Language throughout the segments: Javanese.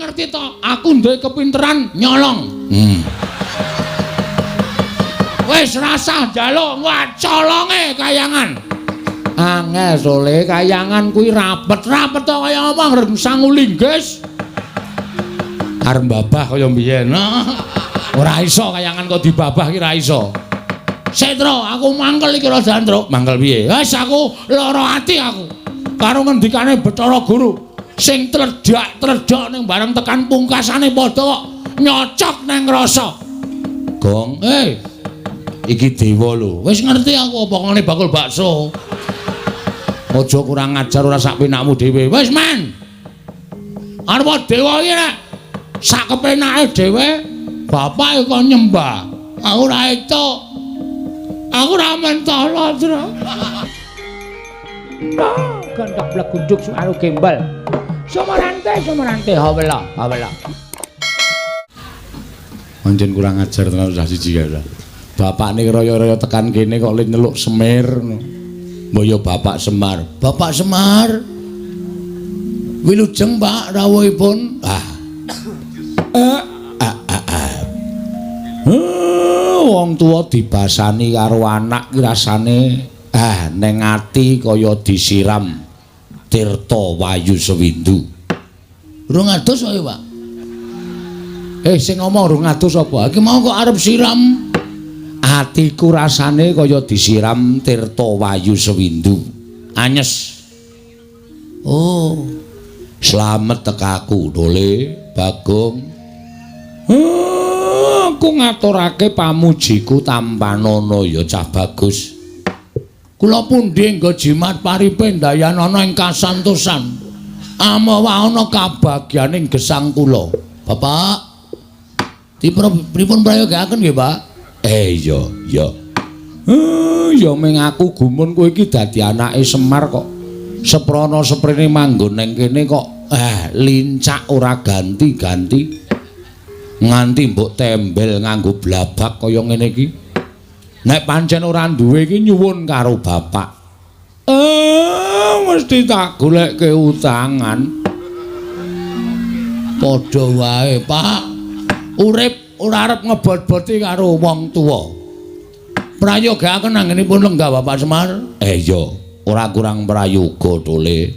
ngerti to, aku duwe kepinteran nyolong. Wis rasah njaluk, wah colonge kayangan. Angel sole kayangan kuwi rapet-rapet to kaya apa ngreng sangu linggis. Arep babah kaya mbiyen. Ora iso kayangan kok dibabah ki ora iso. Setro, aku mangkel iki rada Truk. Mangkel piye? Wis aku lara ati aku. Karo ngendikane Bathara Guru sing tledhak-tledhok ning bareng tekan pungkasane padha kok nyocok nang rasa. Gong, iki dewa lho. Wis ngerti aku apa ngene bakul bakso. Aja kurang ajar ora sak penakmu dhewe. Wis men. Arep dewa iki nek sak kepenake dhewe bapak kok nyembah. Aku ora entuk. Aku ora mentala, Tru. Gendok blegunduk suaru gembel. Sumarante sumarante hawela hawela. Pancen kurang ajar tenan cah siji kae. Bapakne raya-raya tekan kene kok le nyeluk Semir. Mbok ya Bapak Semar. Bapak Semar. Wilujeng Pak rawuhipun. Ah. Ah, ah, ah. Wong tuwa dibasani karo anak ki rasane neng ati kaya disiram tirta wayu sewindu. Rung adus kok, Pak. Sing ngomong rung adus apa? Iki mau kok arep siram. Atiku rasane kaya disiram tirta wayu sewindu. Anyes. Oh. Slamet tekaku, Dole, Bagong. Aku ngaturake pamujiku tampanana ya cah bagus. Kula pundi nggo jimat paripe ndayanana ing kasantosan. Amawa ana kabagyaning gesang kula. Bapak, pripun prayogaaken nggih, Pak? Iya, iya. Ya ming aku gumun kowe iki dadi anake Semar kok. Seprana seprene manggon ning kene kok lincak ora ganti-ganti. Nganti mbok tembel nganggo blabak kaya ngene iki. Nek pancen ora duwe iki nyuwun karo bapak. Mesti tak golekke utangan. Padha wae, Pak. Urip ora arep ngebot-boti karo wong tuwa. Prayogaaken anggenipun lenggah Bapak Semar. Iya, ora kurang prayoga tole.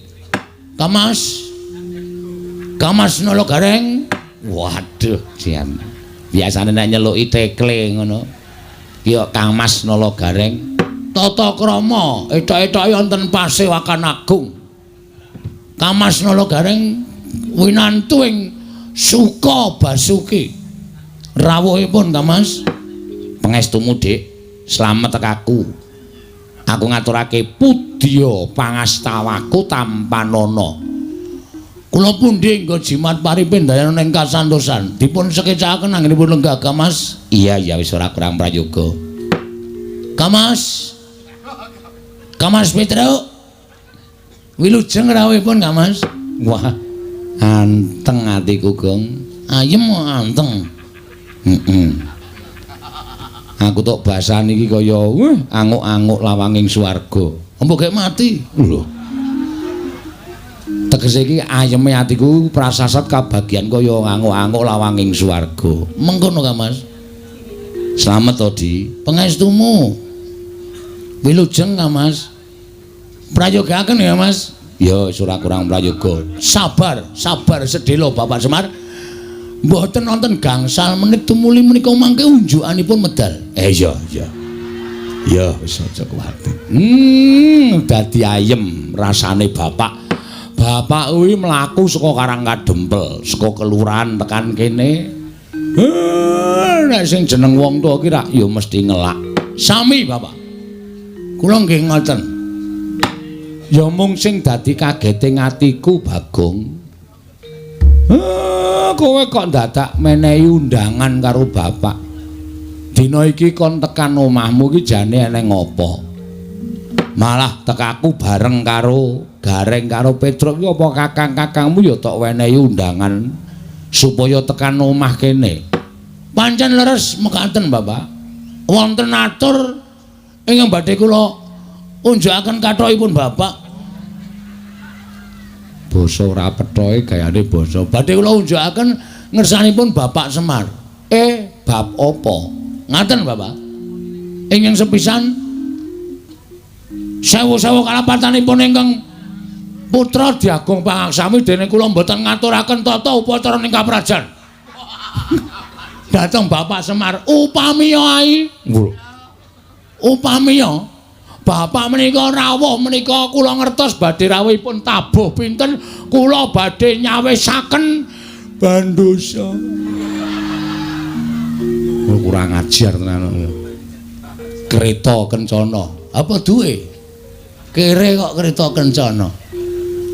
Kamas. Kamas Nala Gareng. Waduh, jan. Biasane nek nyeluki tekle ngono. Ki kok Kang Mas Nala Gareng. Tata krama etok-etoke wonten Pasewakan Agung. Kang Mas Nala Gareng winantu ing Suka Basuki. Rawuhipun Kang Mas. Pangestumu, Dik. Slamet tekaku. Aku ngaturake pudya pangastawaku tampanana. Kula pundi nggo jimat paripe ndayana ing kasantosan. Dipun sekecakaken anggenipun lenggah Kang Mas. Iya, iya wis ora kurang prayoga. Kang Mas. Kang Mas Petruk. Wilujeng rawuhipun Kang Mas. Wah, anteng atiku, Gong. Ayem anteng. Heeh. Aku tok basani iki kaya anguk-anguk lawanging swarga. Mbok gek mati. Lho. Tegese iki ayeme atiku prasasat kabagian kaya anguk-anguk lawanging swarga. Mengkono Kang Mas. Slamet to, Di. Pangestumu. Wilujeng Kang Mas. Prayogaaken ya, Mas. Ya, wis ora kurang prayoga. Sabar, sabar sedhela Bapak Semar. Mboten wonten gangsal menit tumuli menika mangke unjukanipun medal. Iya, iya. Ya, wis aja kuwatir. Dadi ayem rasane bapak. Bapak kuwi mlaku saka Karang Kadempel, saka kelurahan tekan kene. Nek sing jeneng wong tuwa ki rak ya mesti ngelak. Sami, Bapak. Kula nggih ngoten. Ya mung sing dadi kagete atiku, Bagong. Kowe kok dadak menehi undangan karo bapak. Dina iki kon tekan omahmu ki jane eneng apa? Malah tekaku bareng karo Gareng karo Petruk ki apa kakang-kakangmu ya tok wenehi undangan supaya tekan omah kene. Pancen leres mekaten, Bapak. Wonten atur ingkang badhe kula unjukaken kathokipun Bapak. Basa ora pethoe gayane basa. Badhe kula unjukaken ngersanipun Bapak Semar. Bab apa? Ngaten, Bapak. Ingkang sepisan sewu-sewu kalapatanipun ingkang putra Diagung Pangaksami dene kula mboten ngaturaken tata upacara ing kaprajan. Dhateng Bapak Semar, upamiya ai. Upamiya Bapak menika rawuh menika kula ngertos badhe rawuhipun tabuh pinten, kula badhe nyawisaken bandosa. Oh, kurang ajar tenan. Kereta kencana. Apa duwe? Kere kok kereta kencana.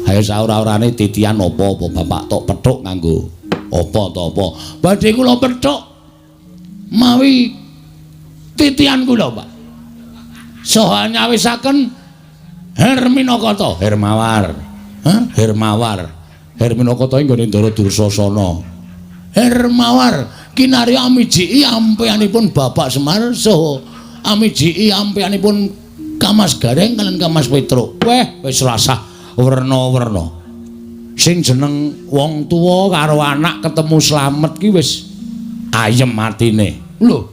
Ayo saura-urane titian apa-apa Bapak tok pethuk nganggo apa to apa. Badhe kula pethuk mawi titian kula, Pak. Saha nyawisaken Herminakata, Hermawar. Hah? Hermawar. Herminakata nggone Ndara Dursasana. Hermawar kinarya amijiki ampeyanipun Bapak Semar saha amijiki ampeyanipun Kamas Gareng kalian Kamas Petruk. Weh, wis rasah werna-werna. Sing jeneng wong tuwa karo anak ketemu slamet ki wis ayem atine. Lho.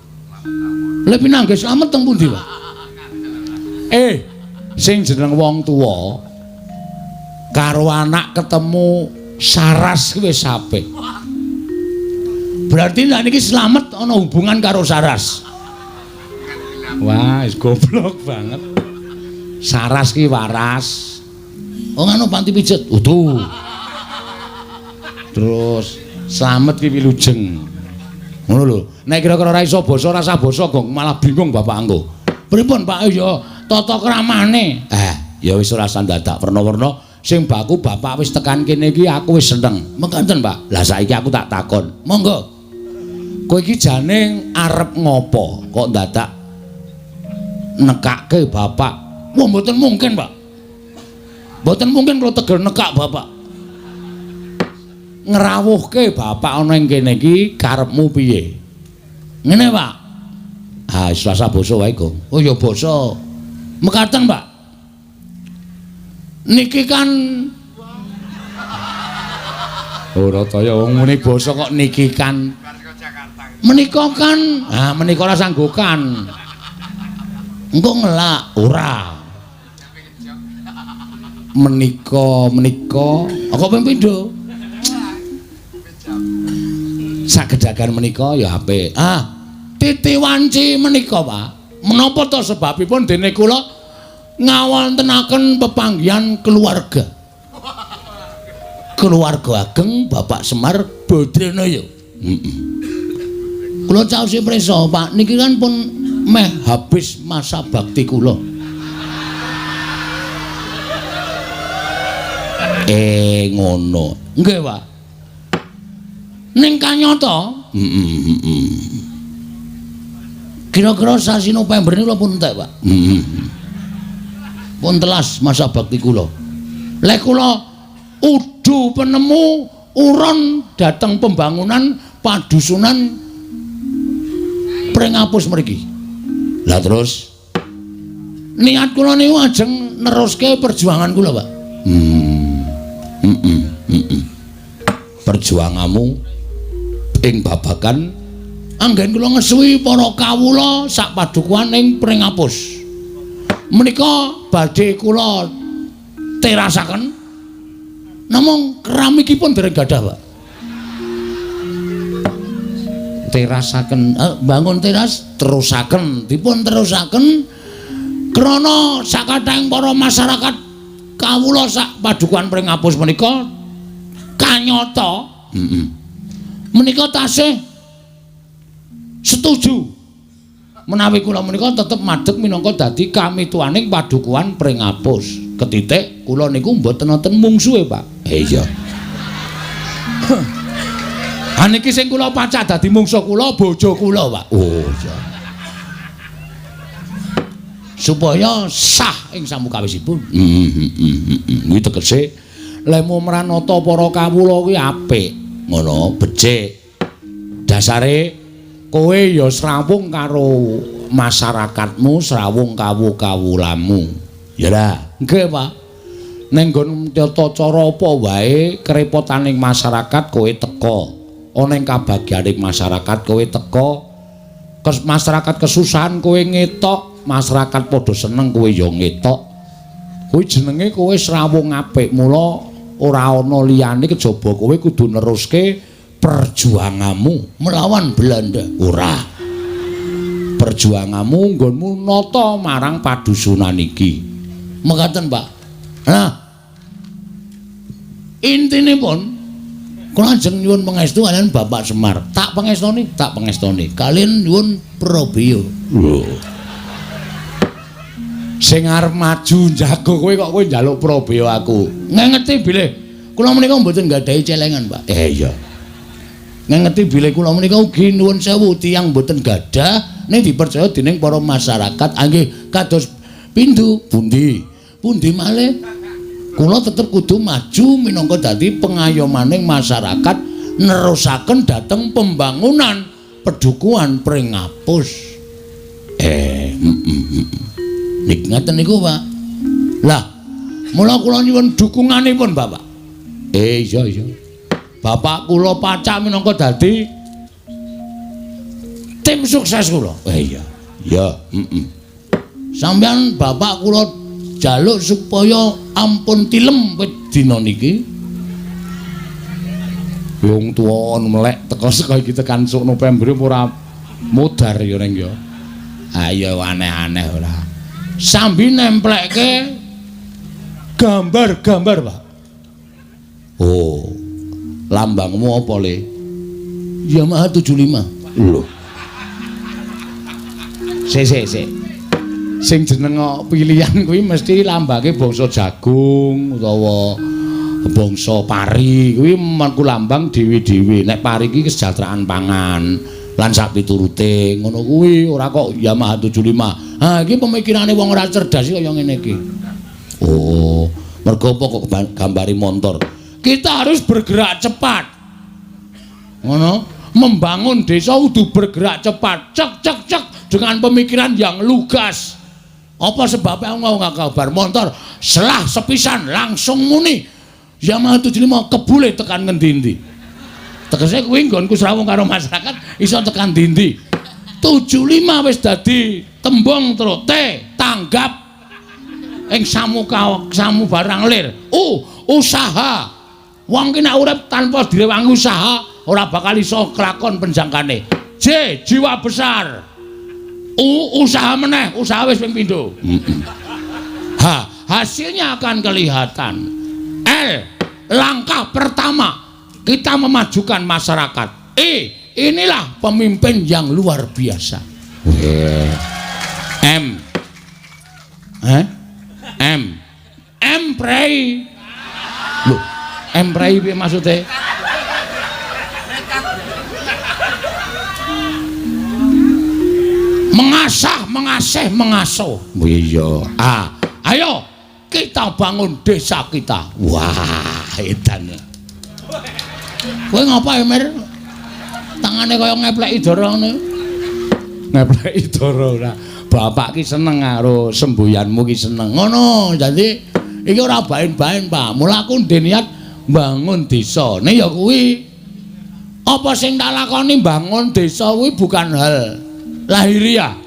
Lha pinanggih slamet teng pundi, Pak? Sing jeneng wong tuwa karo anak ketemu saras ki wis apik. Berarti nek niki slamet ana hubungan karo saras. Wah, wis goblok banget. Saras ki waras. Oh ngono panti pijet. Utuh. Terus slamet ki wilujeng. Ngono lho. Nek kira-kira ora iso basa ora usah basa, Gong, malah bingung bapak engko. Pripun, Pak? Ya tata kramane. Ya wis ora usah dadak werna-werna. Sing baku bapak wis tekan kene iki aku wis seneng. Mekaten, Pak. Lah saiki aku tak takon. Monggo. Kowe iki jane arep ngopo kok dadak nekake bapak? Wah, mboten mungkin, Pak. Mboten mungkin kula tegel nekak bapak. Ngrawuhke bapak ana ing kene iki karepmu piye? Ngene, Pak. Ah, wis rasa basa wae, Gong. Oh ya basa. Mekaten, Pak. Niki kan ora kaya wong muni basa kok niki kan. Menika kan, ah menika ora sanggukan. Engko ngelak ora. Menika menika kok ping pindho? Sagedagan menika ya apik. Ah, titi wanci menika, Pak. Menapa to sebabipun dene kula ngawontenaken pepanggihan keluarga. Keluarga ageng Bapak Semar Badranaya. Heeh. Kula caosi prisa, Pak, niki kan pun meh habis masa bakti kula. Ngono. Nggih, Pak. Ning kanyata, heeh. Kira-kira sasi November niku pun entek, Pak. Heeh. Pun telas masa bakti kula. Lek kula udu penemu uron dhateng pembangunan padusunan Pringapus mriki. Lah terus niat kula niku ajeng neruske perjuangan kula, Pak. Perjuanganmu ing babagan anggen kula ngesuwi para kawula sak padukuhan ing Pringapus. Menika badhe kula terasaken namung keramikipun dereng gadah, Pak. Terasaken, bangun teras terusaken, dipun terusaken krana sakathahing para masyarakat kawula sak padukuhan Pringapus menika kanyata menika tasih setuju menawi kula menika tetep madeg minangka dadi kamituwaning padukuhan Pringapus. Ketitik kula niku mboten wonten mungsuhe, Pak. Iya. Ha niki sing kula pacak dadi mungsuh kula bojo kula, Pak. Oh iya. Supaya sah ing samukawisipun. Kuwi tegese lemu mranata para kawula kuwi apik. Ngono, becik. Dasare kowe ya srawung karo masyarakatmu, srawung kawu-kawulamu. Ya lah, nggih, Pak. Ning nggon tata cara apa wae kerepotaning masyarakat kowe teka. Ana ing kabagyaning masyarakat kowe teka. Masyarakat kesusahan kowe ngetok, masyarakat padha seneng kowe ya ngetok. Kuwi jenenge kowe srawung apik, mula ora ana liyane kejaba kowe kudu neruske perjuanganmu melawan Belanda. Ora. Perjuanganmu nggonmu nata marang padusunan iki. Mekaten, Pak. Nah, intinipun kula ajeng nyuwun pangestu kaliyan Bapak Semar. Tak pangestoni, tak pangestoni. Kaliyan nyuwun prabeya. Lho. Sing arep maju njago kowe kok kowe njaluk prabeya aku. Ngengeti bilih kula menika mboten nggadahi celengan, Pak. Iya. Ngengeti bilih kula menika ugi nuwun sewu tiyang mboten gadah ning dipercaya dening para masyarakat anggih kados pindhu pundi. Pundi malih kula tetep kudu maju minangka dadi pengayomaning masyarakat nerusaken dhateng pembangunan pedukuhan Pringapus. Niki ngaten niku, Pak. Lah, mula kula nyuwun dukunganipun, Bapak. Iya iya. Bapak kula pacak minangka dadi tim sukses kula. Iya. Ya, heeh. Sampeyan bapak kula jaluk supaya ampun tilem wit dina niki. Wong tuwa melek teko saka iki tekan sok November ora modar ya ning ya. Ayo aneh-aneh ora. Sambi nemplekke gambar-gambar, Pak. Oh. Lambangmu apa, Le? Yamaha 75. Lho. Sik sik sik. Sing jeneng pilihan kuwi mesti lambange bangsa jagung utawa bangsa pari. Kuwi mengku lambang dhewe-dhewe. Nek pari iki kesejahteraan pangan lan sak piturute ngono kuwi, ora kok Yamaha 75. Ha iki pemikirane wong ora cerdas iki kaya ngene iki. Oh, mergo apa kok gambari montor? Kita harus bergerak cepat. Ngono, membangun desa kudu bergerak cepat. Cek cek cek dengan pemikiran yang lugas. Apa sebabnya aku ngomong kabar motor selah sepisan langsung muni Yamaha 75 kebule tekan ngendi-endi. Tegese kuwi nggonku srawung karo masyarakat iso tekan ndi-ndi. 75 wis dadi tembung terus T tanggap ing samuka samu barang lir. U usaha. Wong ki nek urip tanpa direwangi usaha ora bakal iso kelakon penjangkane. J jiwa besar. U usaha meneh, usaha wis ping pindho. H hasilnya akan kelihatan. L langkah pertama kita memajukan masyarakat. E inilah pemimpin yang luar biasa. M M M prei. Loh, M prei piye maksude? Mengasah, mengasih, mengasuh. Iya. Ah, ayo kita bangun desa kita. Wah, edan. Kowe ngapa ya, Mir? Tangane kaya ngepleki dara ngene. Ngepleki dara ora. Bapak ki seneng karo semboyanmu ki seneng. Ngono, dadi iki ora baen-baen, Pak. Mula aku ndek niat bangun desa. Nek ya kuwi apa sing tak lakoni bangun desa kuwi bukan hal lahiriah.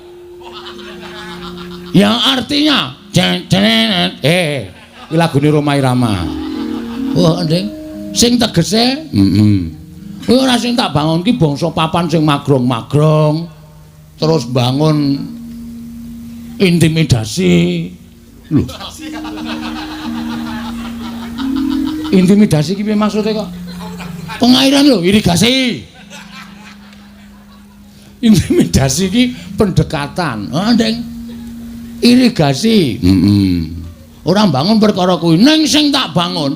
Yang artinya iki lagune Rhoma Irama. Wah, nding sing tegese heeh. Kuwi ora sing tak bangun ki bangsa papan sing magrong-magrong terus bangun intimidasi. Lho. Intimidasi ki piye maksude kok? Pengairan lho, irigasi. Intimidasi ki pendekatan. Ah, nding. Irigasi. Heeh. Ora bangun perkara kuwi. Ning sing tak bangun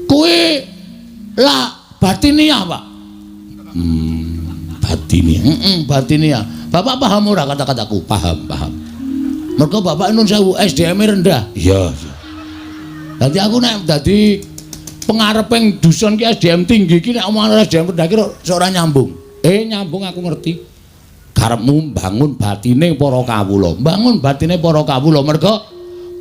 kuwi lah batiniah, Pak. Batiniah. Heeh, batiniah. Bapak paham ora kata-kataku? Paham, paham. Mergo bapak nun sewu SDM rendah. Iya, iya. Dadi aku nek dadi pengareping dusun ki SDM tinggi ki nek omongan SDM rendah ki ora nyambung. Nyambung aku ngerti. Karepmu bangun batine para kawula. Bangun batine para kawula mergo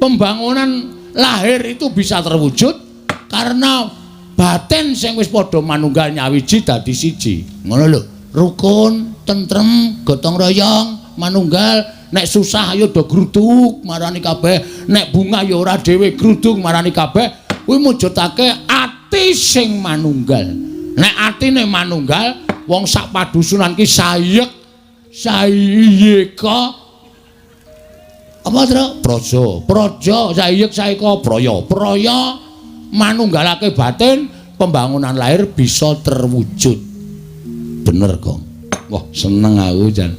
pembangunan Lahir itu bisa terwujud karena batin sing wis padha manunggal nyawiji dadi siji. Ngono lho. Rukun, tentrem, gotong royong, manunggal. Nek susah ayo do gruduk marani kabeh, nek bunga ya ora dhewe gruduk marani kabeh. Kuwi mujudake ati sing manunggal. Nek atine manunggal, wong sak padusunan ki sayek sayeka apa, Tru? Praja. Praja sayek saeka praya. Praya manunggalake batin, pembangunan lahir bisa terwujud. Bener, Gong. Wah, seneng aku jan.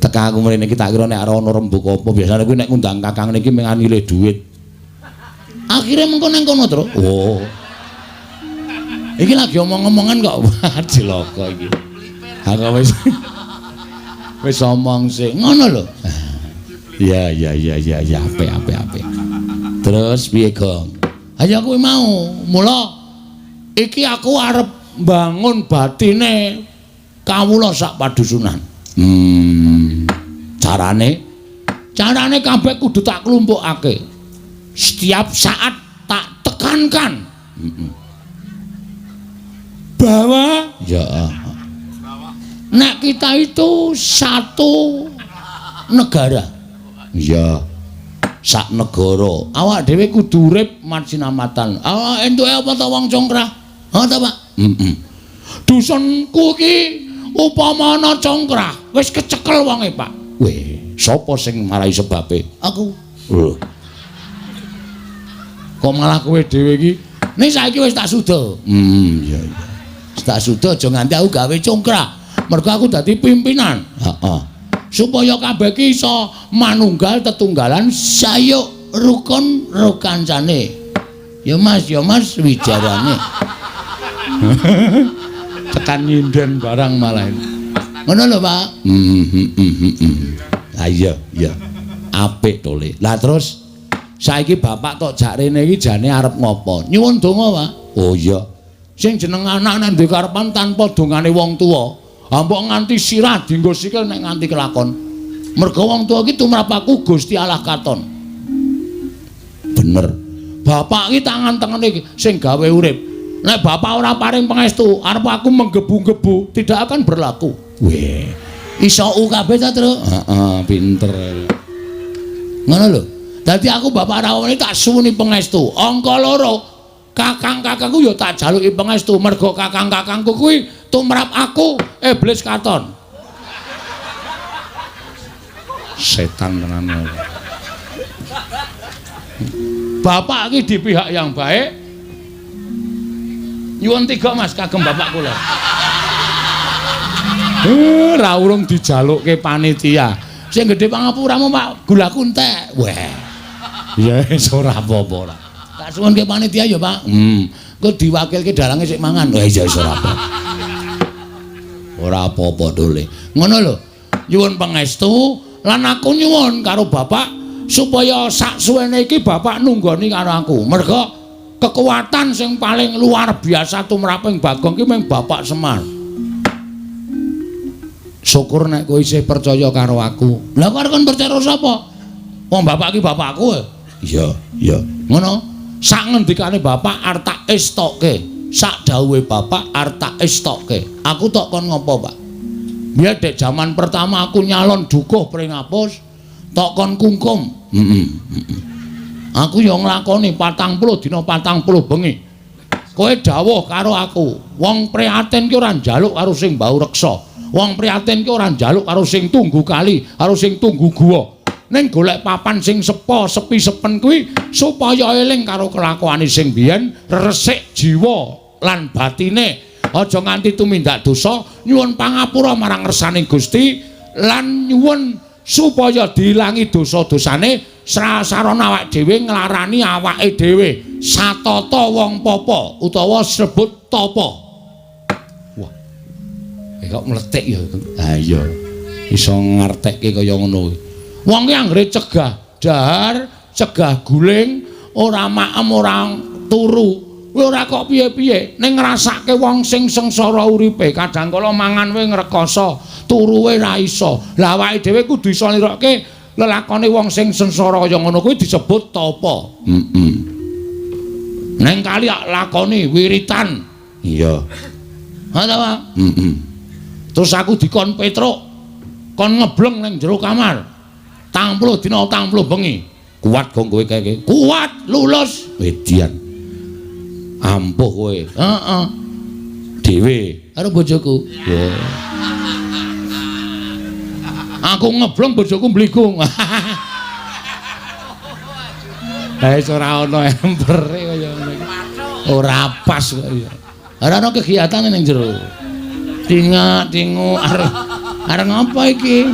Teka aku mrene iki tak kira nek ana rembug apa, biasane kuwi nek ngundang kakang niki mung nilih dhuwit. Akhire mengko nang kono, Tru. Oh. Iki lagi omong-omongan kok. Wah, cilaka iki. Aku wis wis omong sik. Ngono lho. Iya, iya, iya, iya, iya, apik, apik, apik. Terus piye, Gong? Ayo kuwi mau. Mula iki aku arep mbangun batine kawula sak padusunan. Carane? Carane kabeh kudu tak klumpukake. Setiap saat tak tekankan. Bahwa ya nek kita itu satu negara. Iya. Sak negara. Awak dhewe kudu urip masinamatan. Awak entuke apa ta wong congkrah? Ha ta, Pak? Heeh. Dusunku iki upama ana congkrah, wis kecekel wonge, Pak. Weh, sapa sing marai sebabe? Aku. Lho. Kok malah kowe dhewe iki? Ning saiki wis tak suda. Iya iya. Wis tak suda aja nganti aku gawe congkrah. Mergo aku dadi pimpinan. Heeh. Supaya kabeh iki iso manunggal tetunggalan sayuk rukun rukancane. Ya Mas, ya Mas wijarane. Tekan nyinden barang malah. Ngono lho, Pak. Ha iya, iya. Apik to, Le. Lah terus saiki bapak tok jak rene iki jane arep ngopo? Nyuwun donga, Pak. Oh iya. Sing jeneng anak nek duwe karepan tanpa dongane wong tuwa, mbok nganti sirah dienggo sikil nek nganti kelakon. Mergo wong tuwa iki tumrap aku Gusti Allah katon. Bener. Bapak iki tangan tengene sing gawe urip. Nek bapak ora paring pangestu, arep aku menggebu-gebu tidak akan berlaku. Weh. Iso u kabeh ta, Tru? Heeh, pinter. Ngono lho. Dadi aku bapak rawuh tak suwuni pangestu. Angka loro, kakang-kakangku ya tak jaluki pangestu mergo kakang-kakangku kuwi tumrap aku iblis katon. Setan tenan. Bapak iki di pihak yang baik. Nyuwun tiga Mas kagem bapak kula. Ra urung dijalukke panitia. Sing gedhe pangapuramu Pak, gulaku entek. Weh. Ya wis ora apa-apa ora. Tak suwunke panitia ya, Pak. Engko diwakilke dalange sik mangan. Wah iya wis ora apa. Ora apa-apa dole. Ngono lho. Nyuwun pangestu lan aku nyuwun karo bapak supaya sak suwene iki bapak nunggoni karo aku. Mergo kekuatan sing paling luar biasa tumraping Bagong ki mung Bapak Semar. Syukur nek kowe isih percaya karo aku. Lah kok arep kon percaya karo sapa? Wong bapak ki bapakku. Iya, iya. Ngono. Sak ngendikane bapak arep tak estoke. Sak dawuhe bapak arep tak estoke. Aku tok kon ngopo, Pak? Biyen dek jaman pertama aku nyalon dukuh Pringapus, tok kon kungkum. Heeh. Aku ya nglakoni 40 dina 40 bengi. Kowe dawuh karo aku, wong prihatin ki ora njaluk karo sing bau reksa. Wong prihatin ki ora njaluk karo sing tunggu kali, karo sing tunggu guwa. Ning golek papan sing sepo, sepi sepen kuwi supaya eling karo kelakuane sing biyen, resik jiwa lan batine. Aja nganti tumindak dosa, nyuwun pangapura marang ngersaning Gusti lan nyuwun supaya diilangi dosa-dosane. Sarana awake dhewe nglarani awake dhewe satata wong papa utawa sebut tapa. Wah. Kok mletik ya. Ha iya. Iso ngartekke kaya ngono kuwi. Wong ki anggere cegah dahar, cegah guling, ora maem, ora turu. Kuwi ora kok piye-piye, ning ngrasake wong sing sengsara uripe, kadang kala mangan wae ngrekoso, turu wae ra iso. Lah awake dhewe kudu iso nirokke lelakone wong sing sengsara kaya ngono kuwi disebut tapa. Heeh. Neng kali lakoni wiritan. Iya. Ha ta, Pak? Heeh. Terus aku dikon Petruk kon ngebleng ning jero kamar. 40 dina 40 bengi. Kuat gong kowe kae? Kuat, lulus. Edian. Ampuh kowe. Heeh. Dhewe karo bojoku. Wah. Aku ngebleng bojoku mbligung. Lah wis ora ana empere kaya ngene iki. Ora pas kok ya. Ora ana kegiatan ning jero. Tingak-tingu arep ngapa iki?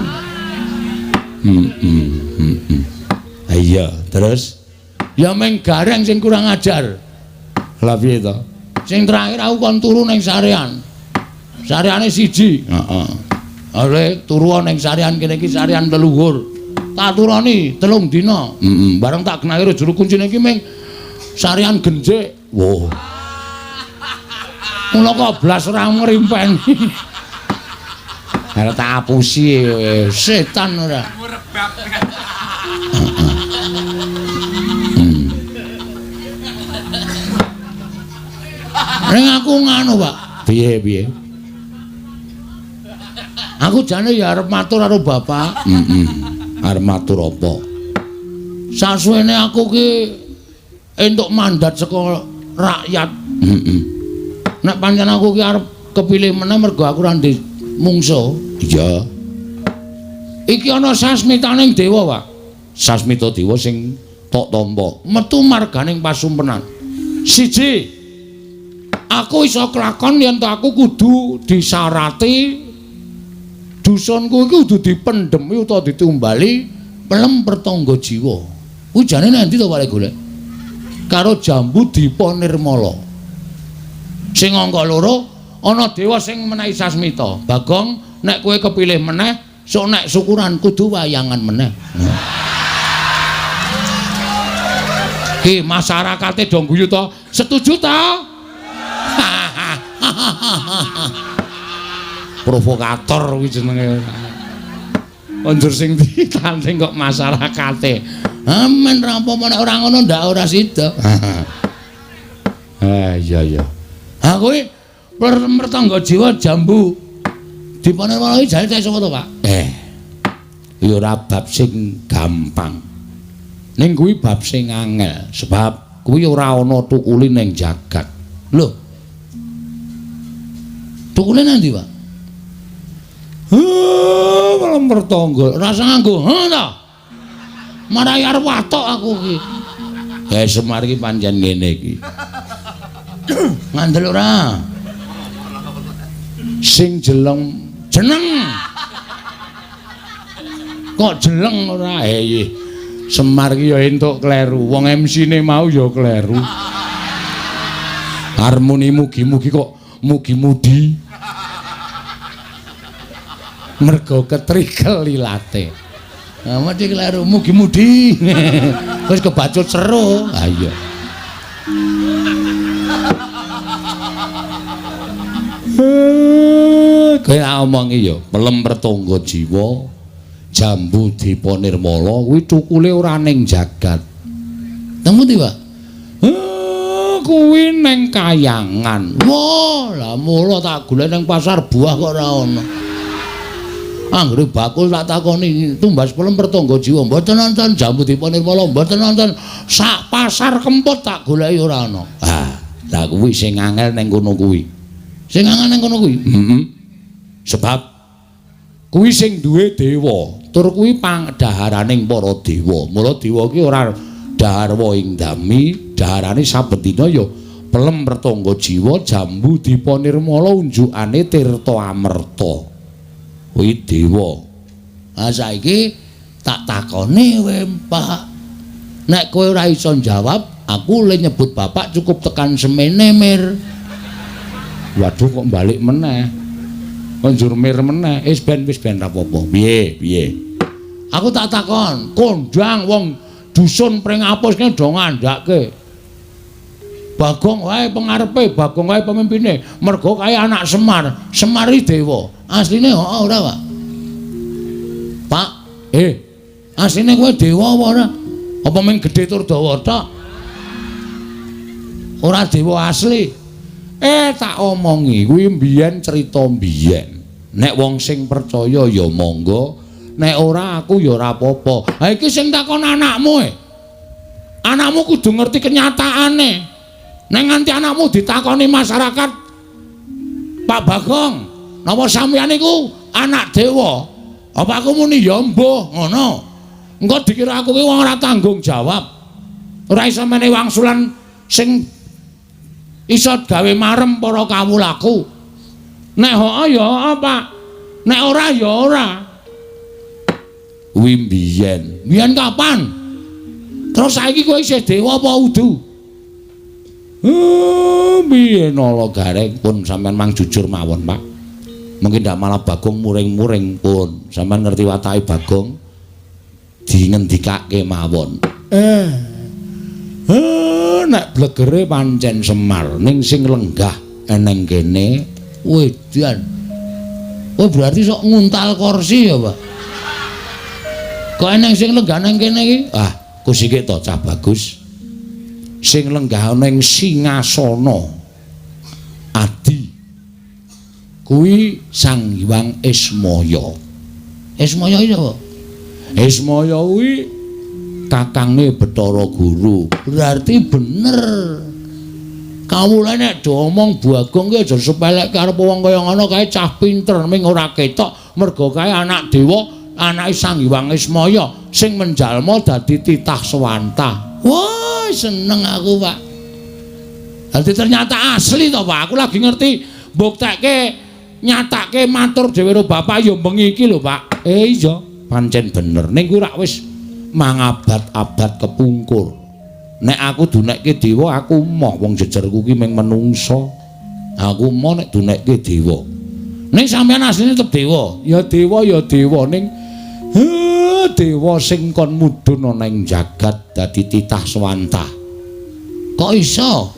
Iya, terus ya meng gareng sing kurang ajar. Lah piye to? Sing terakhir aku kon turu ning sarean. Sareane siji. Heeh. Ale turu ning sarean kene iki sarean leluhur. Tak turoni 3 dina. Heeh. Bareng tak genahke juru kuncine iki meng sarean genjik. Wah. Mula kok blas ora ngrimpeni. Arep tak apusi setan ora. Ning aku nganu, Pak. Piye piye? Aku jane ya arep matur karo bapak. Heeh. Arep matur apa? Sasuwene aku ki entuk mandat saka rakyat. Heeh. Nek pancen aku ki arep kepilih meneh mergo aku ora ndek mungsuh. Iya. Iki ana sasmitaning dewa, Pak. Sasmita dewa sing tok tampa. Metu marganing pasumpenan. Siji, aku iso kelakon yen to aku kudu disarati dusunku iki kudu dipendhemi utawa ditumbali pelem pertangga jiwa. Kuwi jane nang endi to Pak golek? Karo jambu Dipa Nirmala. Sing angka 2 ana dewa sing menehi sasmita. Bagong, nek kowe kepilih meneh, sok nek syukuran kudu wayangan meneh. Ki masyarakate do guyu to? Setuju ta? Provokator kuwi jenenge. Njur sing ditanding kok masyarakate. Amen ra apa-apa nek ora ngono ndak ora sida. Ah iya iya. Ha kuwi mertangga jiwa jambu Dipa Nirmala iki jane cah sapa to, Pak? Ya ora bab sing gampang. Ning kuwi bab sing angel sebab kuwi ora ana tukule ning jagat. Lho. Tukule nang ndi, Pak? Heh, malah mertangga. Rasa nganggo, heh ta? Marai arep watok aku iki. Ya Semar iki pancen ngene iki. Ngandel ora? Sing jeleng jeneng. Kok jeleng ora? Eh, Semar iki ya entuk kleru. Wong MC-ne mau ya kleru. Harmoni mugi-mugi kok mugi-mudi. Mergo ketrikel ilate. Nah, mesti kleru mugi-mudi. Wis kebacut seru. Ha iya. Kowe tak omongi ya, pelem pertangga jiwa, jambu Dipa Nirmala kuwi cukule ora ning jagat. Temu ndi, Pak? Kuwi ning kayangan. Wah, lah mula tak golek ning pasar buah kok ora ana. Anggere bakul tak takoni tumbas pelem pertangga jiwa, mboten nonton jambu Dipa Nirmala, mboten nonton sak pasar Kempot tak goleki ora ana. Ah, lah kuwi sing angel ning kono kuwi. Sing angel ning kono kuwi. Heeh. Sebab kuwi sing duwe dewa, tur kuwi pangdaharaning para dewa. Mula dewa ki ora dahar ing dami, daharane saben dina ya pelem pertangga jiwa jambu Dipa Nirmala unjukane tirta amerta. Kuwi dewa. Ha saiki tak takoni kowe, Pak. Nek kowe ora iso njawab, aku le nyebut bapak cukup tekan semene, Mir. Waduh kok balik meneh. Kok njur mir meneh. Wis ben ra apa-apa. Piye, piye? Aku tak takon, kondang wong dusun Pringapus kene do ngandhake. Bagong wae pengarepe, Bagong wae pemimpine. Mergo kae anak Semar, Semar iki dewa. Asline heeh ora, Pak? Pak, asline kowe dewa apa ora? Apa mung gedhe tur dawa tok? Ora dewa asli. Tak omongi kuwi mbiyen crita mbiyen. Nek wong sing percaya ya monggo, nek ora aku ya ora apa-apa. Ha iki sing takon anakmu e. Anakmu kudu ngerti kenyataane. Nek nganti anakmu ditakoni masyarakat, Pak Bagong, napa sampeyan niku anak dewa? Apa aku muni ya mbuh ngono. Engko dikira aku ki wong ora tanggung jawab. Ora iso menehi wangsulan sing iso gawe marem para kawulaku. Nek heeh ya heeh, Pak. Nek ora ya ora. Kuwi mbiyen. Mbiyen kapan? Terus saiki kowe isih dewa apa udu? Mbiyen ala gareng pun sampean mang jujur mawon, Pak. Mungkin ndak malah Bagong muring-muring pun. Sampean ngerti watake Bagong dingendikake mawon. Nek blegere pancen Semar ning sing lenggah eneng kene wedan. Oh berarti sok nguntal kursi ya, Pak. Kok eneng sing lenggah nang kene iki? Ah, kusike to cah bagus. Sing lenggah ning singasana adi kuwi Sang Hyang Ismaya. Ismaya iki sapa? Ismaya kuwi kakange Bathara Guru. Berarti bener. Kawula nek do omong Bagong ki aja sepelekke arep wong kaya ngono kae cah pinter ming ora ketok mergo kae anak dewa, anake Sang Hyang Ismaya sing menjalma dadi titah swantah. Wah, seneng aku, Pak. Dadi ternyata asli to, Pak. Aku lagi ngerti mbuktekke nyatake matur dhewe karo bapak ya bengi iki lho, Pak. Iya, pancen bener. Ning kuwi rak wis mangabad-abad kepungkur. Nek aku dunekke dewa aku moh wong jejerku ki mung menungsa. Aku moh nek dunekke dewa. Ning sampeyan asline tetep dewa. Ya dewa ya dewa ning dewa sing kon mudhun ana ing jagat dadi titah swantah. Kok iso?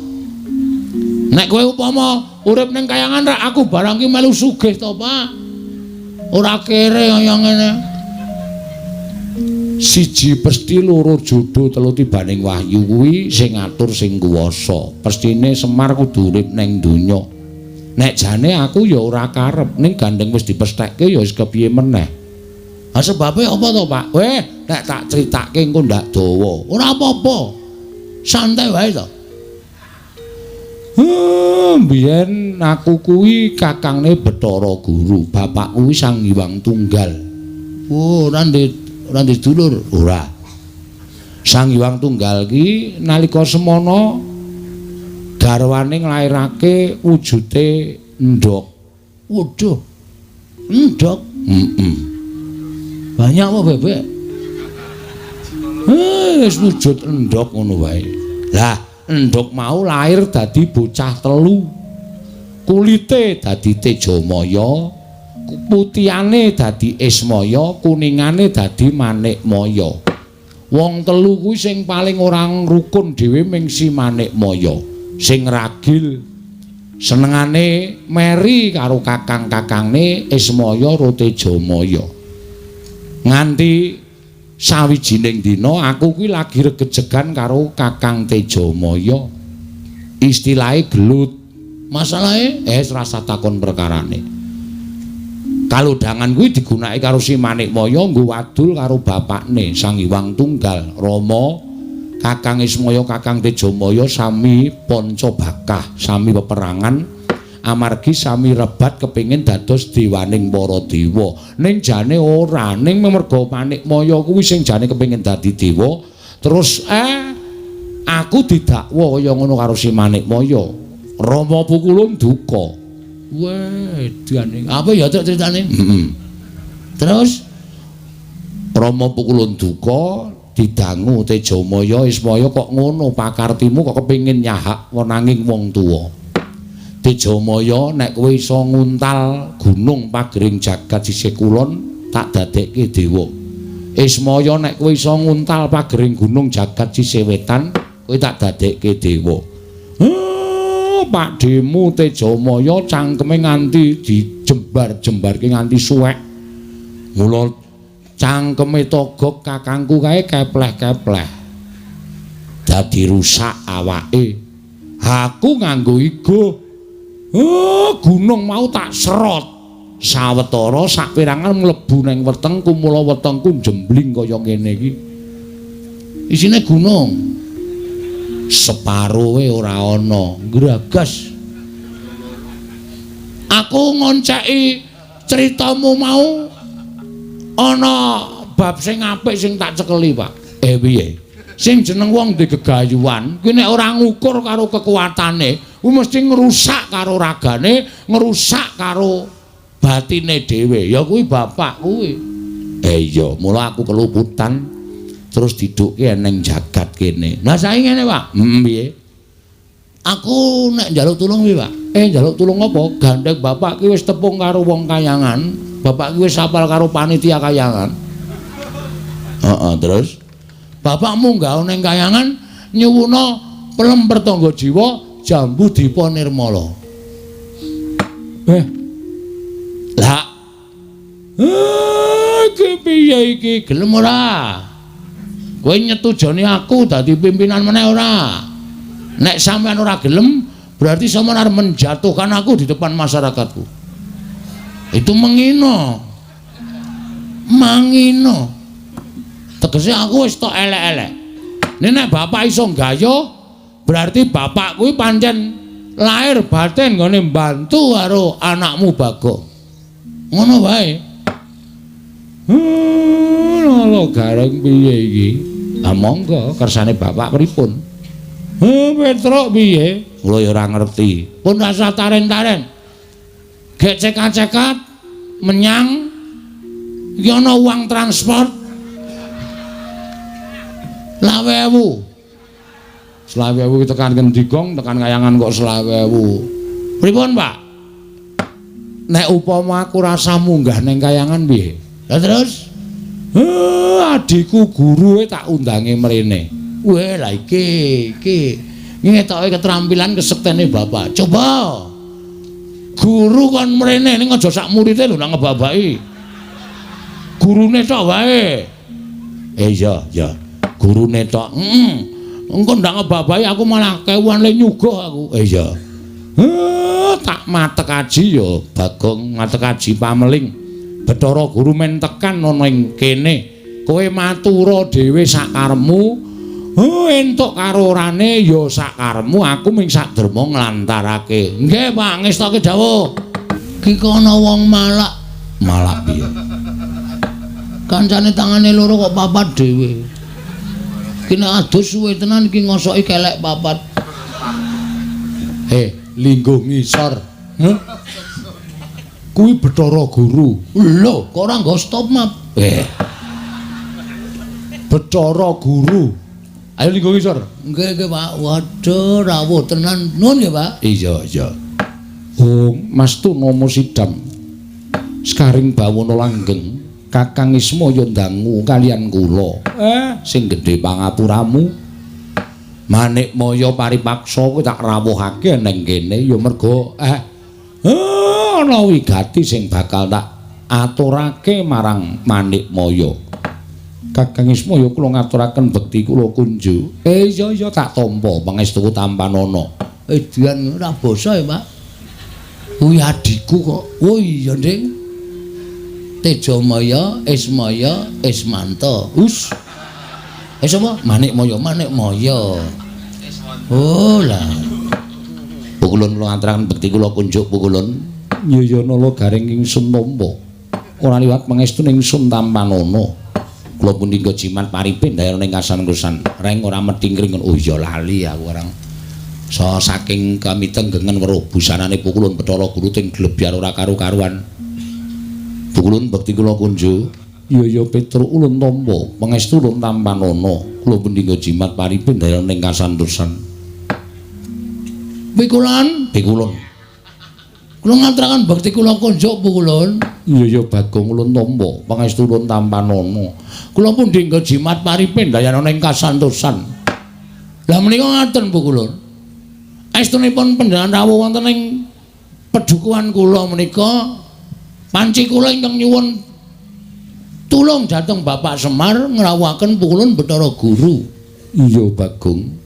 Nek kowe upama urip ning kayangan rak aku barang ki melu sugih to, Pak. Ora kere kaya ngene. Siji pesti loro jodo telu tibaning wahyu kuwi sing ngatur sing kuwasa. Pestine Semar kudu urip ning donya. Nek jane aku ya ora karep ning gandeng wis dipesthekke ya wis kepiye meneh. Ha sebabe apa to, Pak? Weh, nek tak critake engko ndak dawa. Ora apa-apa. Santai wae to. Mbiyen aku kuwi kakangne Bathara Guru, bapak kuwi Sang Hyang Tunggal. Oh, ora ndek dulur, ora. Sang Hyang Tunggal ki nalika semana garwane nglairake wujute endhog. Waduh. Endhog? Heeh. Banyak apa bebek? Wis wujud endhog ngono wae. Lah, endhog mau lahir dadi bocah telu. Kulite dadi Tejamaya, putihane dadi Ismaya, kuningane dadi Manikmaya. Wong telu kuwi sing paling ora rukun dhewe ming si Manikmaya, sing ragil senengane meri karo kakang-kakangne Ismaya ro Tejamaya. Nganti sawijining dina aku kuwi lagi regejegan karo Kakang Tejamaya. Istilahe gelut. Masalahe rasa takon perkarane. Kalodhangan kuwi digunakake karo si Manikmaya nggo wadul karo bapakne Sang Hyang Tunggal Rama. Kakang Ismaya Kakang Tejamaya sami panca bakah, sami peperangan amargi sami rebat kepingin dados dewaning para dewa. Ning jane ora, ning merga Manikmaya kuwi sing jane kepingin dadi dewa, terus aku didakwa kaya ngono karo si Manikmaya. Rama Pukulun duka. Wedane. Apa ya critane? Heeh. Terus Rama Pukulun duka didangu Tejamaya Ismaya kok ngono pakartimu kok kepingin nyahak wenanging wong tuwa. Tejamaya nek kowe iso nguntal gunung pagering jagat sisih kulon tak dadekke dewa. Ismaya nek kowe iso nguntal pagering gunung jagat sisih wetan kowe tak dadekke dewa. Pakdhemu Tejamaya cangkeme nganti dijembar-jembarke nganti suwek. Mula cangkeme Togog kakangku kae kepleh-kepleh. Dadi rusak awake. Aku nganggo igo. Oh, gunung mau tak serot. Sawetara saperangan mlebu nang wetengku, mula wetengku jembling kaya ngene iki. Isine gunung. Separoe ora ana, gragas. Aku ngonceki critamu mau ana bab sing apik sing tak cekeli, Pak. Piye? Sing jeneng wong ndek gegayuhan kuwi nek ora ngukur karo kekuatane, kuwi mesti ngrusak karo ragane, ngrusak karo batine dhewe. Ya kuwi bapak kuwi. Iya, mula aku keluputan terus didukke ning jagat kene. Lah saiki ngene, Pak. Piye? Aku nek njaluk tulung piye, Pak? Njaluk tulung apa? Gandeng bapak ki wis tepung karo wong kayangan. Bapak ki wis apal karo panitia kayangan. Heeh, terus bapak munggah ning kayangan nyuwuna pelem pertangga jiwa jambu dipa nirmala. Lah. Iki piye iki? Gelem ora? Kowe nyetujoni aku dadi pimpinan meneh ora? Nek sampean ora gelem, berarti sampean arep menjatuhkan aku di depan masyarakatku. Itu mengino. Mangino. Tegese aku wis tok elek-elek. Nek bapak iso gayuh, berarti bapak kuwi pancen lahir batin nggone mbantu karo anakmu Bagong. Ngono wae. Lho gareng piye iki? Ah monggo kersane bapak pripun? Petruk piye? Kula ya ora ngerti. Pun rasa taren-taren. Gek cekat-cekat menyang iki ana uang transport 20.000. 20.000 tekan ngendi, Gong? Tekan kayangan kok 20.000. Pripun, Pak? Nek upama aku rasa munggah ning kayangan piye? Lah terus? Adikku gurue tak undange mrene. Weh, lah iki iki ngetoke keterampilan kesektene bapak. Coba. Guru kon mrene ning aja sak murite lho nang ngebabaki. Gurune tok wae. Iya, iya. Gurune tok. Heeh. Engko ndak ngebabahi aku malah kewuan le nyuguh aku. Iya. Tak matek aji ya Bagong, matek aji pameling. Bathara Guru men tekan ana ing kene. Kowe matura dhewe sakarepmu. Entuk karo orane ya sakarepmu, aku ming sak derma nglantarake. Nggih, Pak, ngestoke dawuh. Ki kono wong malak. Malak piye? Kancane tangane loro kok papat dhewe. Ki nek adus suwe tenan iki ngosoki kelek papat. Lingguh ngisor. Heh? Kuwi Bathara Guru. Lho, kok ora nggo stop map? Bathara Guru. Ayo lingguh ngisor. Nggih, nggih, Pak. Waduh, rawuh tenan. Nuwun nggih, Pak. Iya, iya. Oh, Mas Tunomo Sidam. Sekaring bawana langgeng, Kakang Ismaya ndangu kalian kula. Sing gedhe pangapuramu. Manikmaya paripaksa kuwi tak rawuhake ning kene ya merga ana wigati sing bakal tak aturake marang Manikmaya. Kakang Ismaya kula ngaturaken bekti kula kunjuk. Iya iya tak tampa pangestuku tampanana. Edian ora basa ya, Pak. Kuwi adhiku kok. Oh iya, Ding. Tejamaya, Ismaya, Ismanta. Us. Sapa? Manikmaya, Manikmaya. Oh lah. Pukulun kula ngaturaken bekti kula kunjuk pukulun. Ya ya nala garing ingsun tampa. Ora liwat pangestu ingsun tampanana. Kula pundi nggo jimat paripin dayana ing kasan-kusan. Reng ora methingkring. Oh iya lali aku orang. So saking kamitenggengen weruh busanane pukulun Bathara Guru ting glebyar ora karu-karuan. Pukulun bekti kula kunjuk. Ya ya Petruk ulun tampa pangestu ulun tampanana. Kula pundi nggo jimat paripin dayana ing kasantosan. Pikulon, pikulun. Kula ngaturaken bekti kula kunjuk pukulun. Iya ya Bagong ulun tampa pangestu ulun tampanana. Kula pundi nggo jimat paripin dayana ing kasantosan. Lah menika ngaten pukulun. Estunipun panjenengan rawuh wonten ing pedukuhan kula menika panci kula ingkang nyuwun tulung dhateng Bapak Semar ngrawuhaken pukulun Bathara Guru. Iya Bagong.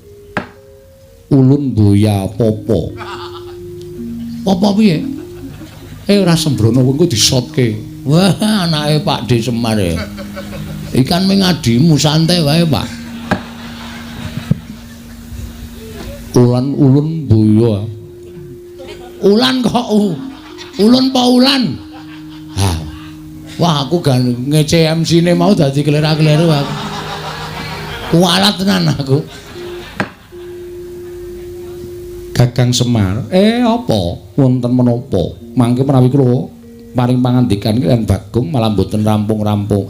Ulun boya popo. Apa piye? Ora sembrono engko disotke. Wah, anake Pak D Semar e. Ikan ming adimu santai wae, Pak. Ulan ulun boya. Ulan kok ulun pa ulan? Ha. Wah, aku gan ngece MC-ne mau dadi klera-kleru aku. Kualat tenan aku. Kakang Semar, apa? Wonten menapa? Mangke menawi kula paring pangandikan kaliyan Bagong malah mboten rampung-rampung.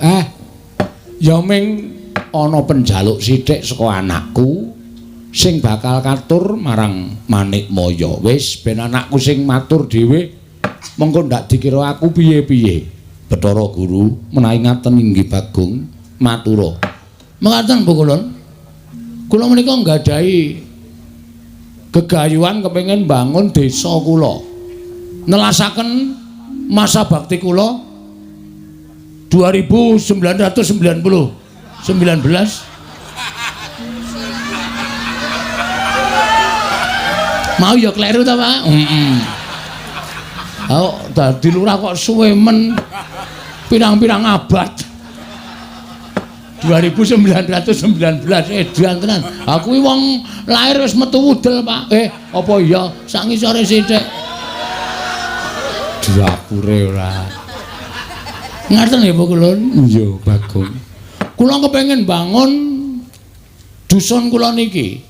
Ya ming ana penjaluk sithik saka anakku sing bakal katur marang Manikmaya. Wis ben anakku sing matur dhewe, mengko ndak dikira aku piye-piye. Bathara Guru menawi ngaten inggih Bagong matura. Mekaten Bu Kulun. Kula menika nggadahi gegayuhan kepengin bangun desa kula. Nelasaken masa bakti kula 2990 19. Mau ya kleru ta, Pak? Heeh. Oh, dadi lurah kok suwe men pirang-pirang abad. 2919 edan tenan. Aku iki wong lahir wis metu wudel, Pak. Apa iya sak ngisore sithik. Dapure ora. Ngaten nggih Bu Kulun? Iya, Bagong. Kula kepengin bangun dusun kula niki.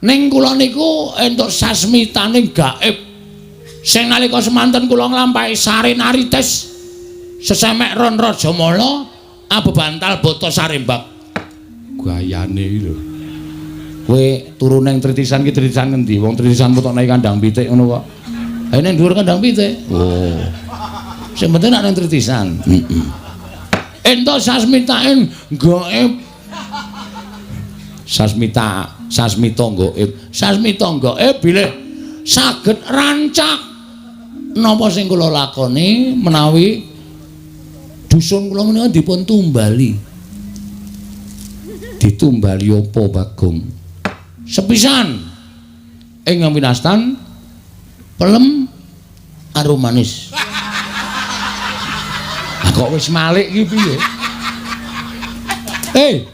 Ning kula niku entuk sasmitaning gaib. Sing nalika semanten kula nglampahi sarinarites sesemek ron Rajamala abebantal bata sarembak. Gayane iki lho. Kowe turu ning tritisan ki tritisan ngendi? Wong tritisan potokne kandang pitik ngono kok. Ha ning dhuwur kandang pitik. Oh. Sing penting nek ning tritisan. Heeh. Entuk sasmitaing gaib. Sasmita, sasmita gaib. Sasmita gaib bilih saged rancak napa sing kula lakoni menawi dusun kula menika dipun tumbali. Ditumbali apa, Bagong? Sepisan ing winastan pelem arum manis. Lah kok wis malik iki piye? Hei.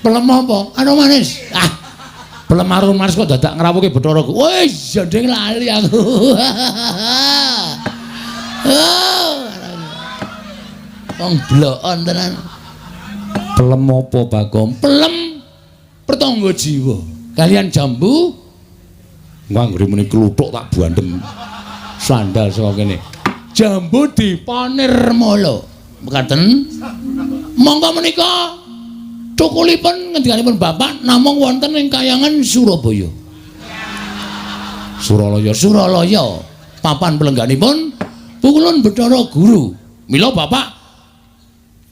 Pelem apa? Arum manis. Ah. Pelem arum manis kok dadak ngrawuhke Bathara. Wis jandeng lali aku. Oh. Wong blokon tenan. Pelem apa, Bagong? Pelem pertangga jiwa. Kalian jambu nganggere muni kluthuk tak bandem. Sandal saka kene. Jambu dipanirmala. Mekaten. Monggo menika cukulipun ngendikanipun Bapak namung wonten ing kayangan Surabaya. Suralaya, Suralaya. Papan pelengganipun Pukulun Bathara Guru. Mila Bapak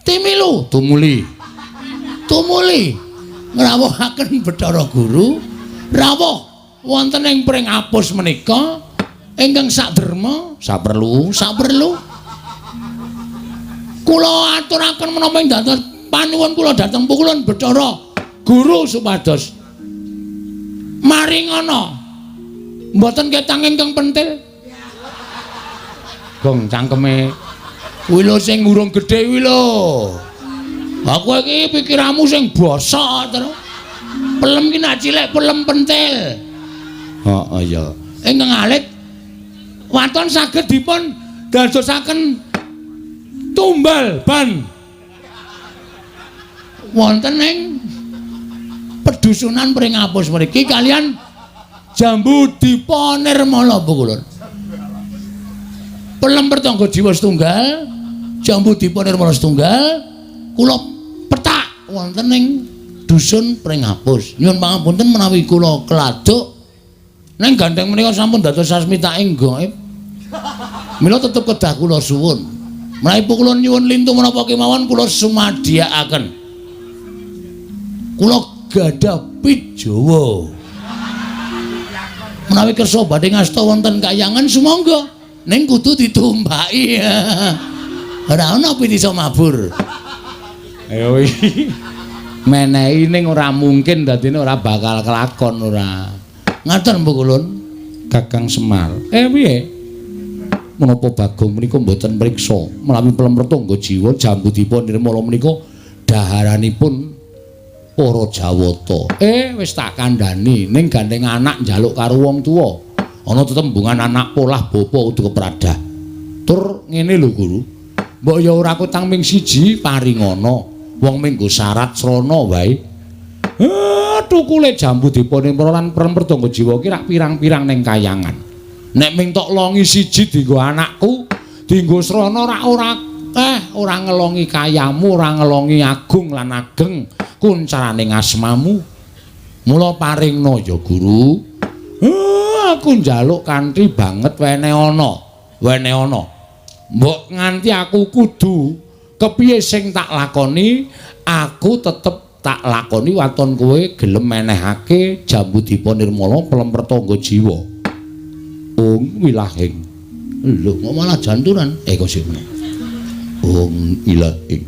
timilu tumuli. Tumuli ngrawuhaken Bathara Guru rawuh wonten ing Pringapus menika ingkang saderma saperlu saperlu kula aturaken menapa ing dados panuwun kula dhateng Pukulun Bathara Guru supados maringana mboten ketang ingkang pentil. Gong cangkeme kuwi lho sing urung gedhe kuwi lho. Aku iki pikiranmu sing bosok terus. Pelem ki nak cilik pelem pentil. Heeh ya. Ingkang alit waton saged dipun dadosaken tumbal ban wonten ing pedusunan Pringapus mriki kalian jambu dipanirmala Pukulun. Pelem pertangga jiwa setunggal, jambu dipanirmala setunggal, kula petak wonten ing dusun Pringapus. Nyuwun pangapunten menawi kula keladuk ning gandeng menika sampun dados sasmitaing gaib. Mila tetep kedah kula suwun. Menawi kula nyuwun lintu menapa kemawon kula sumadiyakaken. Kula gadah pit Jawa. Menawi kersa badhe ngasta wonten kayangan sumangga ning kudu ditumbaki. Ora ana pit iso mabur. Ayo iki. Menehi ning ora mungkin dadine ora bakal kelakon ora. Ngaten Mbok Ulun, Kakang Semar. Piye? Menapa Bagong menika mboten mriksa menawi pelem Pertangga Jiwa Jambudwipa Nirmala menika daharanipun para Jawata. Wis tak kandhani ning gandeng anak njaluk karo wong tuwa. Ana tetembungan anak polah bapa kudu kepradah. Tur ngene lho Guru. Mbok ya ora kutang ming siji paringana. Wong minggu syarat srana wae. Tukule Jambudwipa Nirmala lan Pelem Pertangga Jiwa ki rak pirang-pirang ning kayangan. Nek ming tok longi siji dienggo anakku, dienggo srana rak ora ora ngelongi kayamu, ora ngelongi agung lan ageng kuncarane asmamu. Mula paringna ya Guru. Aku njaluk kanthi banget wene ana. Wene ana. Mbok nganti aku kudu kepiye sing tak lakoni, aku tetep tak lakoni waton kowe gelem menehake Jambudwipa Nirmala Pelem Pertangga Jiwa. Ung wilahing. Lho kok malah janturan? Kok sik. Ung ilahing.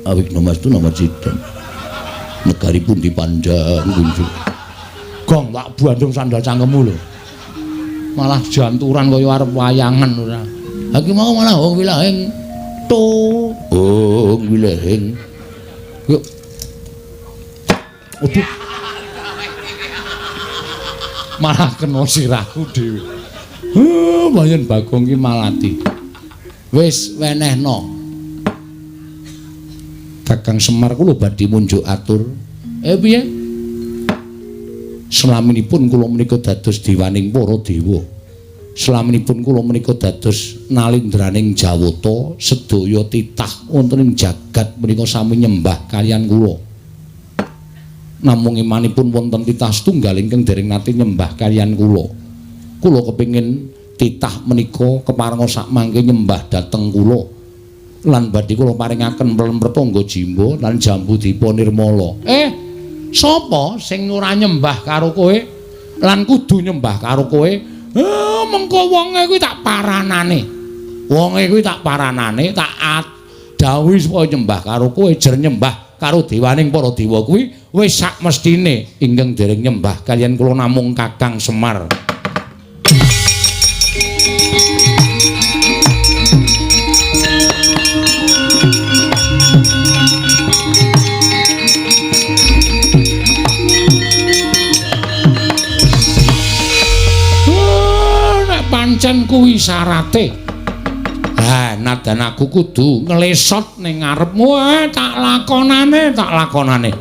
Awik namastu nama cidam. Negari pundi panjang kunjuk. Gong tak bandung sandal cangkemmu lho. Malah janturan kaya arep wayangan ora. Ha ki mau malah ung wilahing. To, ung wilahing. Yuk. Waduh. Malah kena sirahku dhewe. Bayan Bagong ki malati. Wis wenehno. Kakang Semar kula badhe munjuk atur. Piye? Selaminipun kula menika dados dewaning para dewa. Selaminipun kula menika dados nalindraning Jawata, sedaya titah wonten ing jagat menika sami nyembah kaliyan kula. Namung imanipun wonten titah setunggal ingkang dereng nate nyembah kaliyan kula. Kula kepingin titah menika keparenga sakmangke nyembah dhateng kula. Lan badhe kula paringaken Pelem Pertangga Jiwa lan Jambudwipa Nirmala. Sapa sing ora nyembah karo kowe lan kudu nyembah karo kowe? Mengko wonge kuwi tak paranane. Wonge kuwi tak paranane, tak dawuhi supaya nyembah karo kowe, jer nyembah karo dewaning para dewa kuwi wis sak mestine ingkang dereng nyembah kaliyan kula namung Kakang Semar. Nek pancen kuwi syarate, ha nadan aku kudu nglesot ning ngarepmu, tak lakonane, tak lakonane.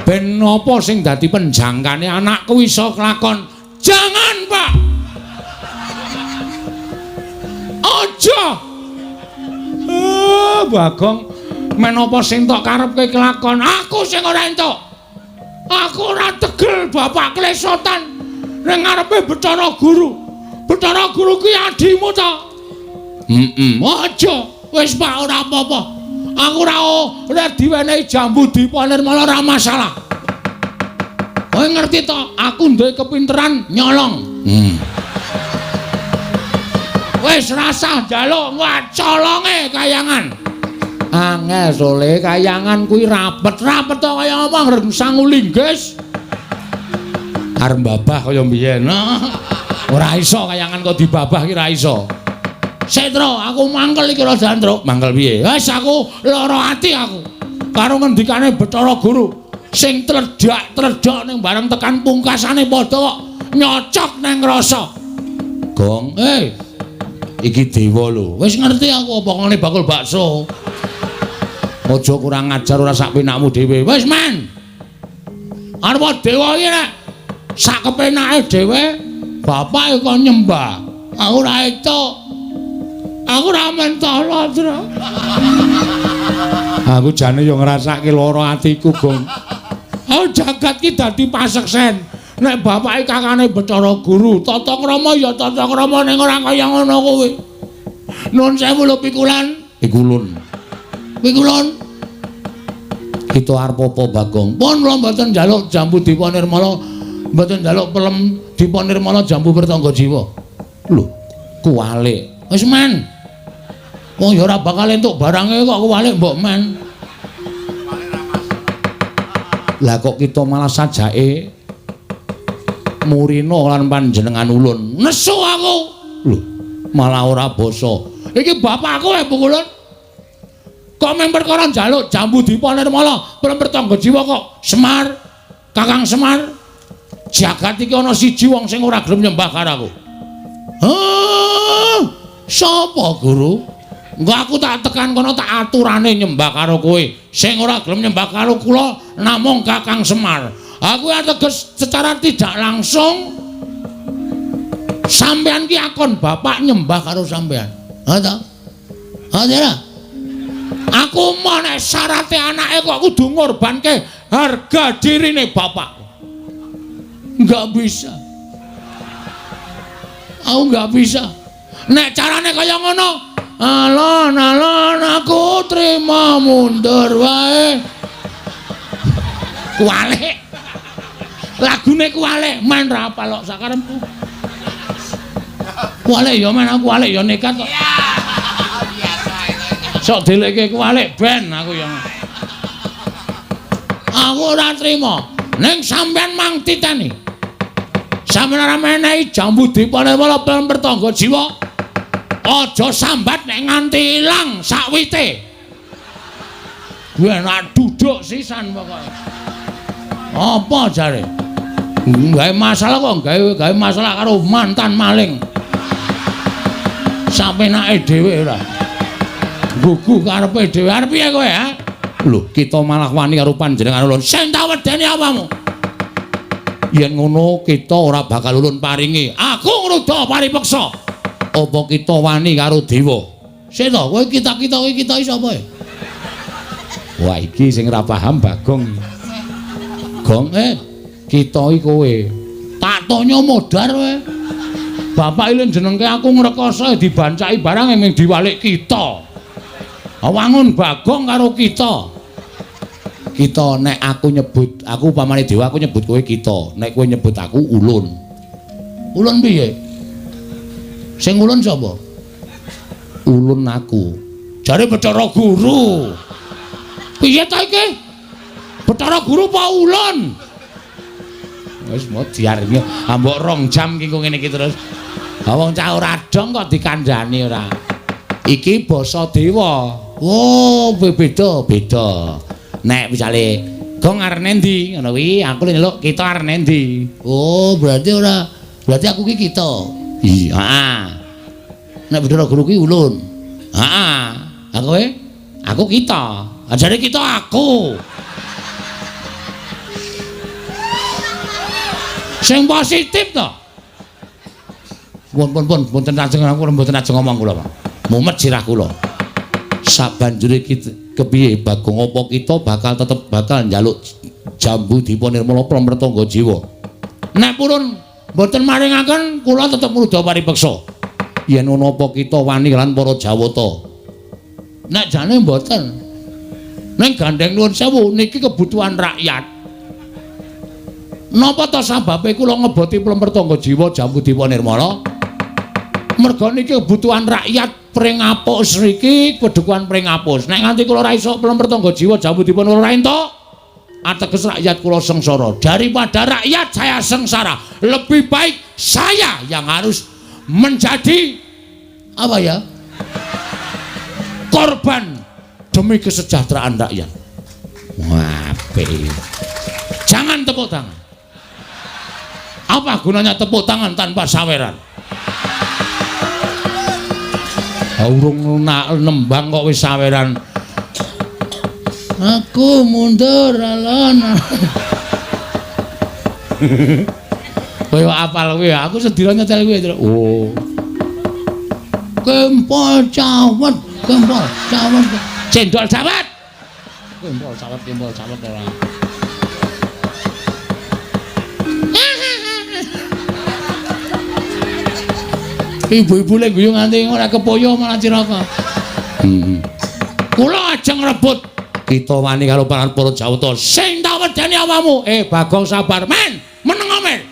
Ben apa sing dadi penjangkane anakku iso kelakon. Jangan, Pak. Aja. Bagong, men apa sing tok karepke kelakon, aku sing ora entuk. Aku ora tegel bapak klesotan ning ngarepe Bathara Guru. Bathara Guru kuwi adimu ta? Aja. Wis Pak ora apa-apa. Aku ora diwenehi Jambudwipa Nirmala ora masalah. Kowe ngerti to, aku duwe kepinteran nyolong. Wis rasah njaluk colonge kayangan. Angel sole kayangan kuwi rapet-rapet to kaya apa ngrengsang linggis. Arep babah kaya mbiyen. Ora iso kayangan kok dibabah ki ora iso. Setro, aku mangkel iki rada Andro. Mangkel piye? Wis aku lara ati aku. Karo ngendikane Bathara Guru sing tledhak-tledhok ning bareng tekan pungkasane padha kok nyocok nang rasa. Gong, iki dewa lho. Wis ngerti aku apa ngene bakul bakso. Aja kurang ajar ora sak penakmu dhewe. Wis men. Arep dewa iki nek sak kepenake dhewe bapake kon nyembah. Aku ora entuk. Aku ora mentolo, Tru. Aku jane yo ngrasake lara atiku, Gong. Aku jagat ki dadi paseksen. Nek bapake kakane Bathara Guru, tata krama ya tata krama ning ora kaya ngono kuwi. Nuwun sewu lho pikulan. Pikulun. Pikulun. Kita arep apa, Bagong? Pun kula mboten njaluk Jambudwipa Nirmala, mboten njaluk pelem Dipa Nirmala Jambu Pertangga Jiwa. Lho, kuwalik. Wis men. Wong ya ora bakal entuk barange kok kuwalik mbok men. Lah kok kita malah sajake murina lan panjenengan ulun. Nesu aku. Lho, malah ora basa. Iki bapakku e Pukulun. Kok mung perkara njaluk jambu dipa nirmala, pertangga jiwa kok Semar, Kakang Semar. Jagat iki ana siji wong sing ora gelem nyembah karo aku. Hah? Sapa, Guru? Engko aku tak tekan kono tak aturane nyembah karo kowe. Sing ora gelem nyembah karo kula namung Kakang Semar. Aku ateges secara tidak langsung sampean ki akon bapak nyembah karo sampean. Ha ta? Ha ta? Aku mau nek syarate anake kok kudu ngorbanke harga dirine bapak. Enggak bisa. Aku enggak bisa. Nek carane kaya ngono, alon-alon aku trima mundur wae. Kuwalik. Lagune kuwalik, men ra apal kok sakarepku. Kuwalik ya men aku kuwalik ya nekat kok. Sok delekke kuwalik ben aku ya. Aku ora trima. Ning sampean mang titeni. Sampeyan ora menehi jambu dipa nirmala pertangga jiwa. Aja sambat nek nganti ilang sakwite. Kuwi enak duduk sisan pokoke. Apa jare? Gawe masalah kok gawe masalah karo mantan maling. Sapenake dhewe ora. Gugu karepe dhewe arep piye kowe ha? Lho, kita malah wani karo panjenengan ulun. Sing tak wedeni apamu? Yen ngono kita ora bakal ulun paringi. Aku ngruda paripeksa. Apa kita wani karo dewa? Sik to, kowe kita-kita kowe kita iki sapa ya? Wah, iki sing ora paham Bagong. Gong kita iki kowe. Tak tonyo modar kowe. Bapak iki jenengke aku ngrekoso dibancaki barang ming diwalik kita. Wangun Bagong karo kita. Kita nek aku nyebut, aku upamane dewa aku nyebut kowe kita. Nek kowe nyebut aku ulun. Ulun piye? Sing ulun sapa? Ulun aku. Jare Bathara Guru. Piye ta iki? Bathara Guru apa ulun? Wis mau diarep ambok rong jam ki ngene iki terus. Ha wong cah ora dong kok dikandhani ora. Iki basa dewa. Oh, beda beda. Nek misale Gong arep endi ngono kuwi, aku nyeluk kita arep endi. Oh, berarti ora, berarti aku ki kita. Iya, heeh. Nek Bathara Guru ki ulun. Heeh. Ha kowe? Aku kita. Ajare kita aku. Sing positif to. Pun pun pun mboten ajeng aku mboten ajeng ngomong kula, Pak. Mumet sirah kula. Sabanjure kita kepiye Bagong apa kita bakal tetep bakal njaluk jambu dipa nirmala pramretangga jiwa. Nek purun mboten maringaken kula tetep ngruda paripeksa. Yen ana apa kita wani lan para Jawata. Nek jane mboten. Ning gandeng nuwun sewu niki kebutuhan rakyat. Napa ta sababe kula ngeboti plempertangga jiwa jambu dipa nirmala? Merga niki kebutuhan rakyat Pringapus riki kedukuhan Pringapus. Nek nganti kula ora iso plempertangga jiwa jambu dipa ora entuk, ateges rakyat kula sengsara. Daripada rakyat saya sengsara, lebih baik saya yang harus menjadi apa ya? Korban demi kesejahteraan rakyat. Wah, jangan tepuk tangan. Apa gunanya tepuk tangan tanpa saweran? Urung nembang kok wis saweran. Aku mundur alon. Kowe apal kowe, aku sedina nyetel kowe. Oh. Kempol cawet, kempol cawet. Cendol cawet. Kempol cawet, kempol cawet ora. Ibu-ibu lek guyu nganti ora kepoyo malah cilaka. Kula ajeng rebut kita wani karo para Jawata. Sing tak wedeni awamu. Bagong sabar, men. Meneng men.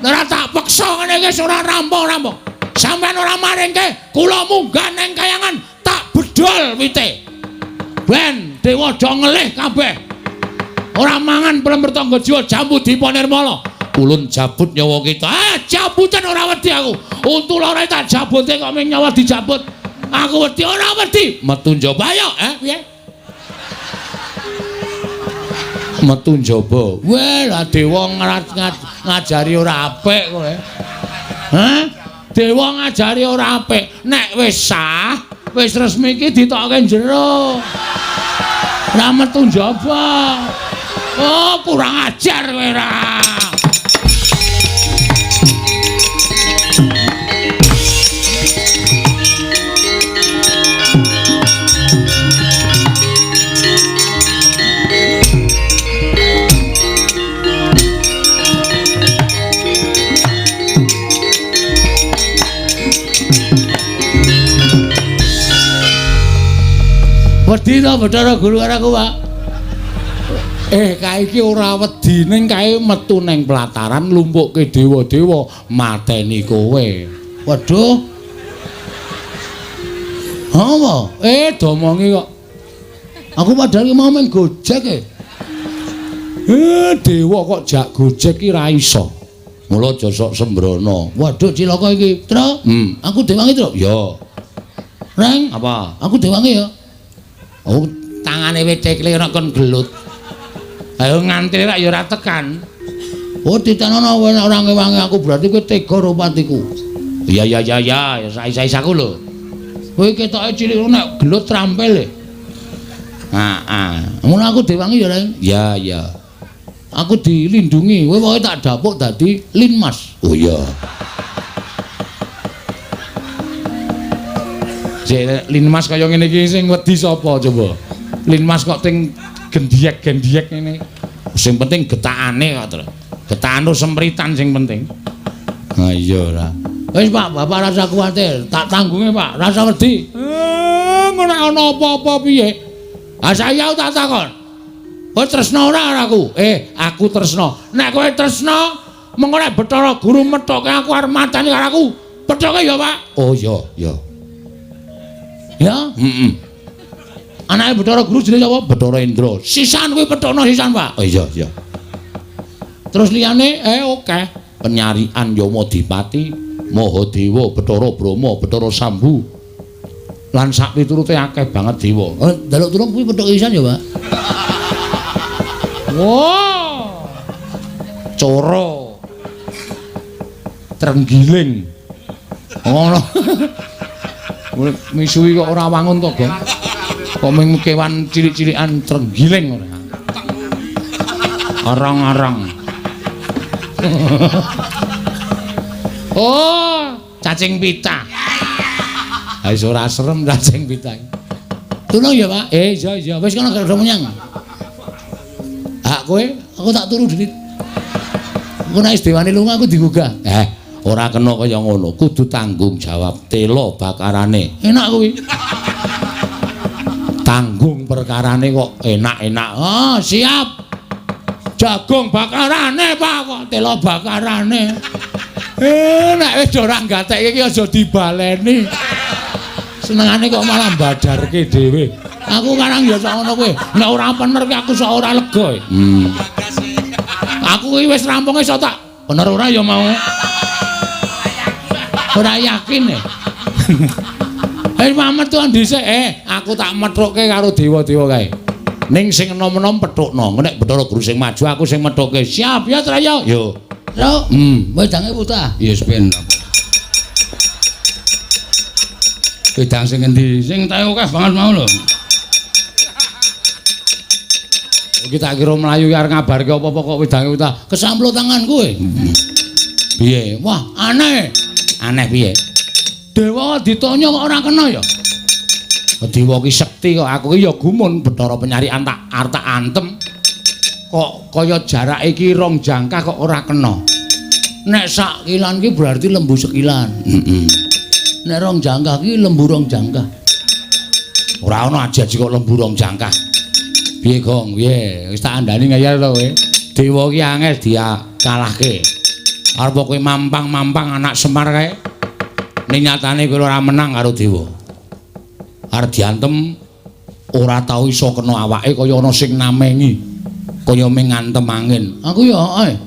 Ora tak peksa ngene iki ora rampung-rampung. Sampeyan ora maringke, kula munggah nang kayangan tak bedol wite. Ben dewa do ngelih kabeh. Ora mangan pelem pertangga jiwa jambu dipa nirmala. Ulun jabut nyawa kita. Ah, jabutan ora wedi aku. Untu loro tak jabute kok ming nyawa dijabut. Aku wedi ora wedi. Metu njaba ayo, piye? Metu njaba. Weh, lah dewa ngajari ora apik kowe. Hah? Dewa ngajari ora apik. Nek wis sah, wis resmi iki ditokke jero. Ora metu njaba. Oh, kurang ajar kowe ra. Wedi to Bathara Guru karo aku, Pak? Kae iki ora wedi ning kae metu ning pelataran lumpukke dewa-dewa mateni kowe. Waduh. Apa? Domongi kok. Aku padahal ki mau main Gojek e. Dewa kok jak Gojek ki ra iso. Mula aja sok sembrono. Waduh cilaka iki, Tru. Aku dewangi, Tru. Ya. Reng, apa? Aku dewangi ya. Oh, tangane wis cekle ora kon gelut. Ayo ngantri rak ya ora tekan. Oh, ditanono ora ngewangi aku berarti kowe tega karo patiku. Iya ya ya ya, sais-sais aku lho. Kowe ketoke cilik nek gelut trampil e. Heeh. Ngono aku dewangi ya, Reng. Ya ya. Aku dilindungi, kowe pokoke tak dapuk dadi Linmas. Oh iya. Sik Linmas kaya ngene iki sing wedi sapa coba? Linmas kok ting gendiyek-gendiyek ngene. Sing penting getakane kok, Tru. Getakane sempritan sing penting. Ha iya ora. Wis Pak, Bapak rasa kuwatir, tak tanggunge Pak, rasa wedi. Ngono ana apa-apa piye? Ha saya tak takon. Kowe tresna ora karo aku? Aku tresna. Nek kowe tresna, mengko nek Bathara Guru methoke aku arep mateni karo aku. Pethoke ya, Pak. Oh iya, iya. Ya, heeh. Anake Bathara Guru jenenge sapa? Bathara Indra. Sisan kuwi pethokno sisan, Pak. Oh iya, iya. Terus liyane akeh. Penyarian Yamadipati, Mahadewa, Bathara Brahma, Bathara Sambu. Lan sak piturute akeh banget dewa. Oh, njaluk tulung kuwi pethoke sisan ya, Pak. Wah. Coro. Trenggiling. Ngono. Misuwi kok ora wangun to, Gong. Kok mung kewan cilik-cilikan trenggiling ora. Arang-arang. Oh, cacing pita. Ha wis ora serem cacing pita. Tulung ya, Pak. Iya iya, wis kono gak menyang. Hak kowe, aku tak turu dhewe. Engko nek wis dewane lunga aku digugah. Ora kena kaya ngono, kudu tanggung jawab tela bakarane. Enak kuwi. Tanggung perkarane kok enak-enak. Oh, siap. Jagung bakarane, Pak, kok tela bakarane. Nek wis ora gatekke iki aja dibaleni. Senengane kok malah badarke dhewe. Aku karang ya sak ngono kuwi. Nek ora bener ki aku sok ora lega. Aku iki wis rampung iso tak bener ora ya mau. Ora yakin e. Mamet tuan dhisik. Aku tak methukke karo dewa-dewa kae. Ning sing enom-enom pethukno. Nek Bathara Guru sing maju aku sing methukke. Siap ya, Traya? Yo. Truk. Wedange putah. Ya wis ben. Wedang sing endi? Sing tae akeh banget mau lho. Iki tak kira mlayu arep ngabarke apa-apa kok wedange putah. Kesamplo tangan kowe. Piye? Wah, aneh. Aneh piye? Dewa ditanya kok ora kena ya? Dewa ki sekti kok aku ki ya gumun Bathara Penyarian tak arep tak antem. Kok kaya jarak iki rong jangkah kok ora kena. Nek sak kilan ki berarti lembu sekilan. Heeh. Nek rong jangkah ki lembu rong jangkah. Ora ana aji-aji kok lembu rong jangkah. Piye, Gong? Piye? Wis tak andani ngeyel to kowe. Dewa ki angel dikalahke. Arep kowe mampang-mampang anak Semar kae. Ning nyatane kowe ora menang karo dewa. Arep diantem ora tau iso kena awake kaya ana sing namengi. Kaya mung ngantem angin. Aku ya heeh.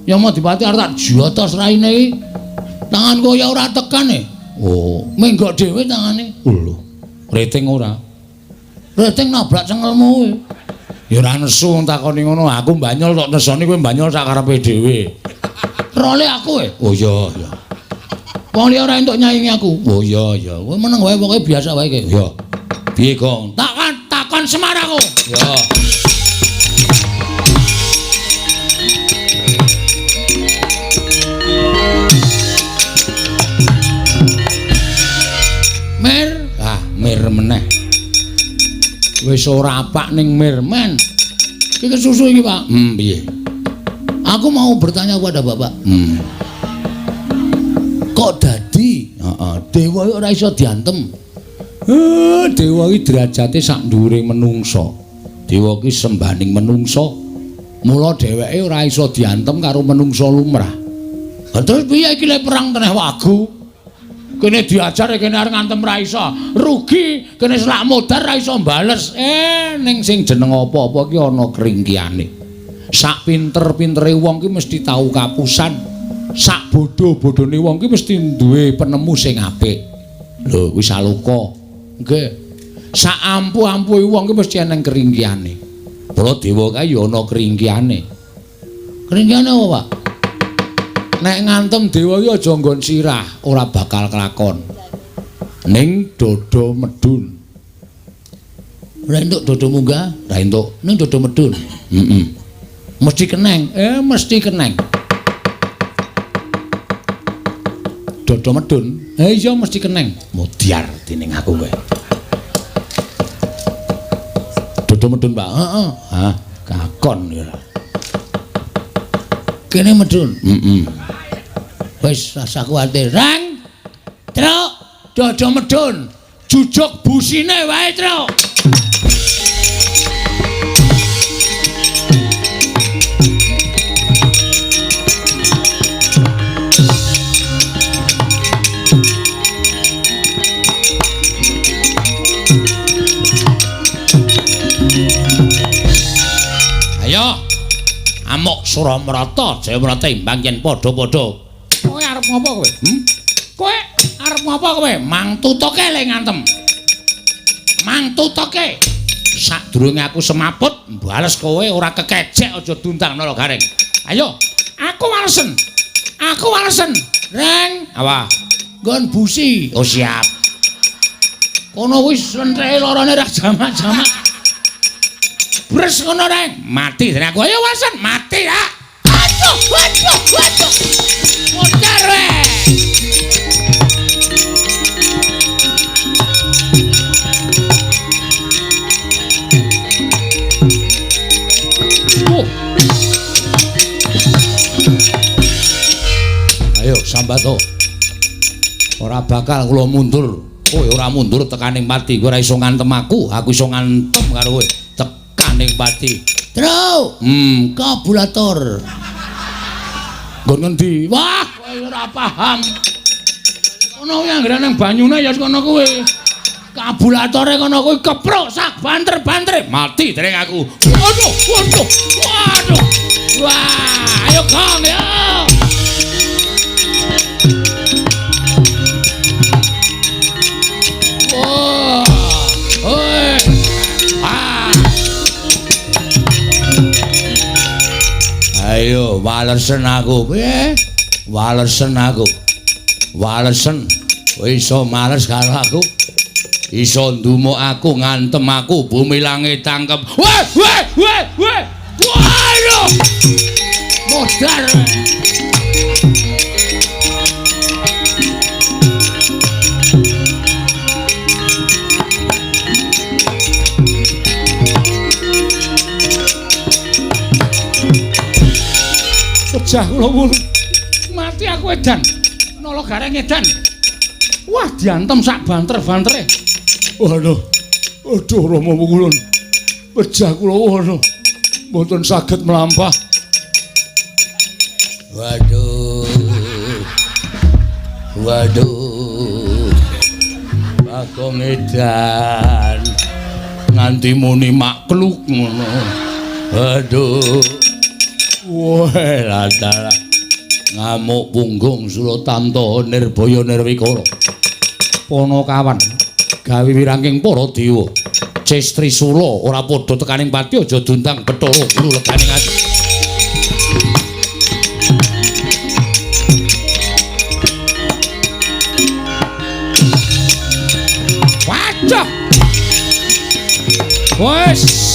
Yamadipati arep tak jotos raine iki. Tanganku ya ora tekan e. Oh, menggok dhewe tangane. Lho. Reting ora? Reting nabrak cengelmu kowe. Ya ora nesu takoni ngono, aku banyol tok nesoni kowe banyol sak karepe dhewe. Role aku e. Oh iya, iya. Wong liya ora entuk nyaingi aku. Oh iya, iya. Kowe meneng wae pokoke biasa wae iki. Ya. Piye, Gong? Takon, takon Semar aku. Ya. Mir, ah mir meneh. Wis ora apak ning mir men. Iki kesusu iki, Pak. Piye? Aku mau bertanya kepada Bapak. Kok dadi? Heeh, dewa iki ora iso diantem. Dewa iki derajate sak dhuwure menungsa. Dewa iki sembaning menungsa. Mula dheweke ora iso diantem karo menungsa lumrah. Lah terus piye iki lek perang teneh wagu? Kene diajar kene arep ngantem ra iso. Rugi, kene selak modar ra iso bales. Ning sing jeneng apa-apa ki ana kringkiane. Sak pinter-pintere wong ki mesti tau kapusan. Sak bodho-bodhone wong ki mesti duwe penemu sing apik. Lho, kuwi saloka. Nggih. Sak ampuh-ampuhe wong ki mesti eneng keringkiane. Mula dewa kae ya ana keringkiane. Keringkiane apa, Pak? Nek ngantem dewa iki aja nggon sirah, ora bakal kelakon. Ning dodo medun. Ora entuk dodo munggah, ora entuk. Ning dodo medun. Heeh. Mesti keneng. Mesti keneng. Dodo medun. Iya mesti keneng. Mudyar dening aku kowe. Dodo medun, Pak. Heeh. Hah, kakon ya. Kene medun. Heeh. Wis rasa kuwatir. Rang. Truk, dodo medun. Jujuk busine wae, Truk. Ayo. Amuk Suramrata, Jayamrata imbang yen padha-padha. Kowe arep ngopo kowe? Kowe arep ngopo kowe? Mang tutuke le ngantem. Mang tutuke. Sadurunge aku semaput, bales kowe ora kekecek aja dundang nala garing. Ayo, aku walesen. Aku walesen. Reng, apa? Nggon busi. Oh siap. Kono wis lentreke lorone ra jamak-jamak. Bres ngono reng, mati dene aku. Ayo walesen, mati ya. Aduh, aduh, aduh. Modar we. Ayo sambato. Ora bakal kula mundur. Kowe ora mundur tekaning pati. Kowe ora iso ngantem aku, aku iso ngantem karo kowe. Tekaning pati. Truk. Kabulator. Nggon ngendi? Wah, kowe ora paham. Kono kuwi anggere nang banyune ya kono kuwi. Kabulatore kono kuwi keprok sak banter-bantere. Mati dereng aku. Waduh, waduh. Waduh. Wah, ayo Kang ya. Wah. Oi. Ah. Ayo walesen aku. Piye? Walesen aku. Walesen. Kowe iso males karo aku. Iso ndumuk aku, ngantem aku, bumi langit tangkep. Weh, weh, weh, weh. Waduh. Modar. Pecah kula wulu. Mati aku edan. Nala gareng edan. Wah, diantem sak banter-bantere. Waduh. Aduh Rama Wukulun. Pecah kula waduh. Mboten saged mlampah. Waduh. Waduh. Bagong edan. Nganti muni makluk ngono. Aduh. Wah, latala. Ngamuk punggung Suratanta Nirbaya Nirwikara. Panakawan gawe wirangking para dewa. Ces Trisula ora padha tekaning pati aja diundang Bathara Guru leganing ati. Wajah. Wes.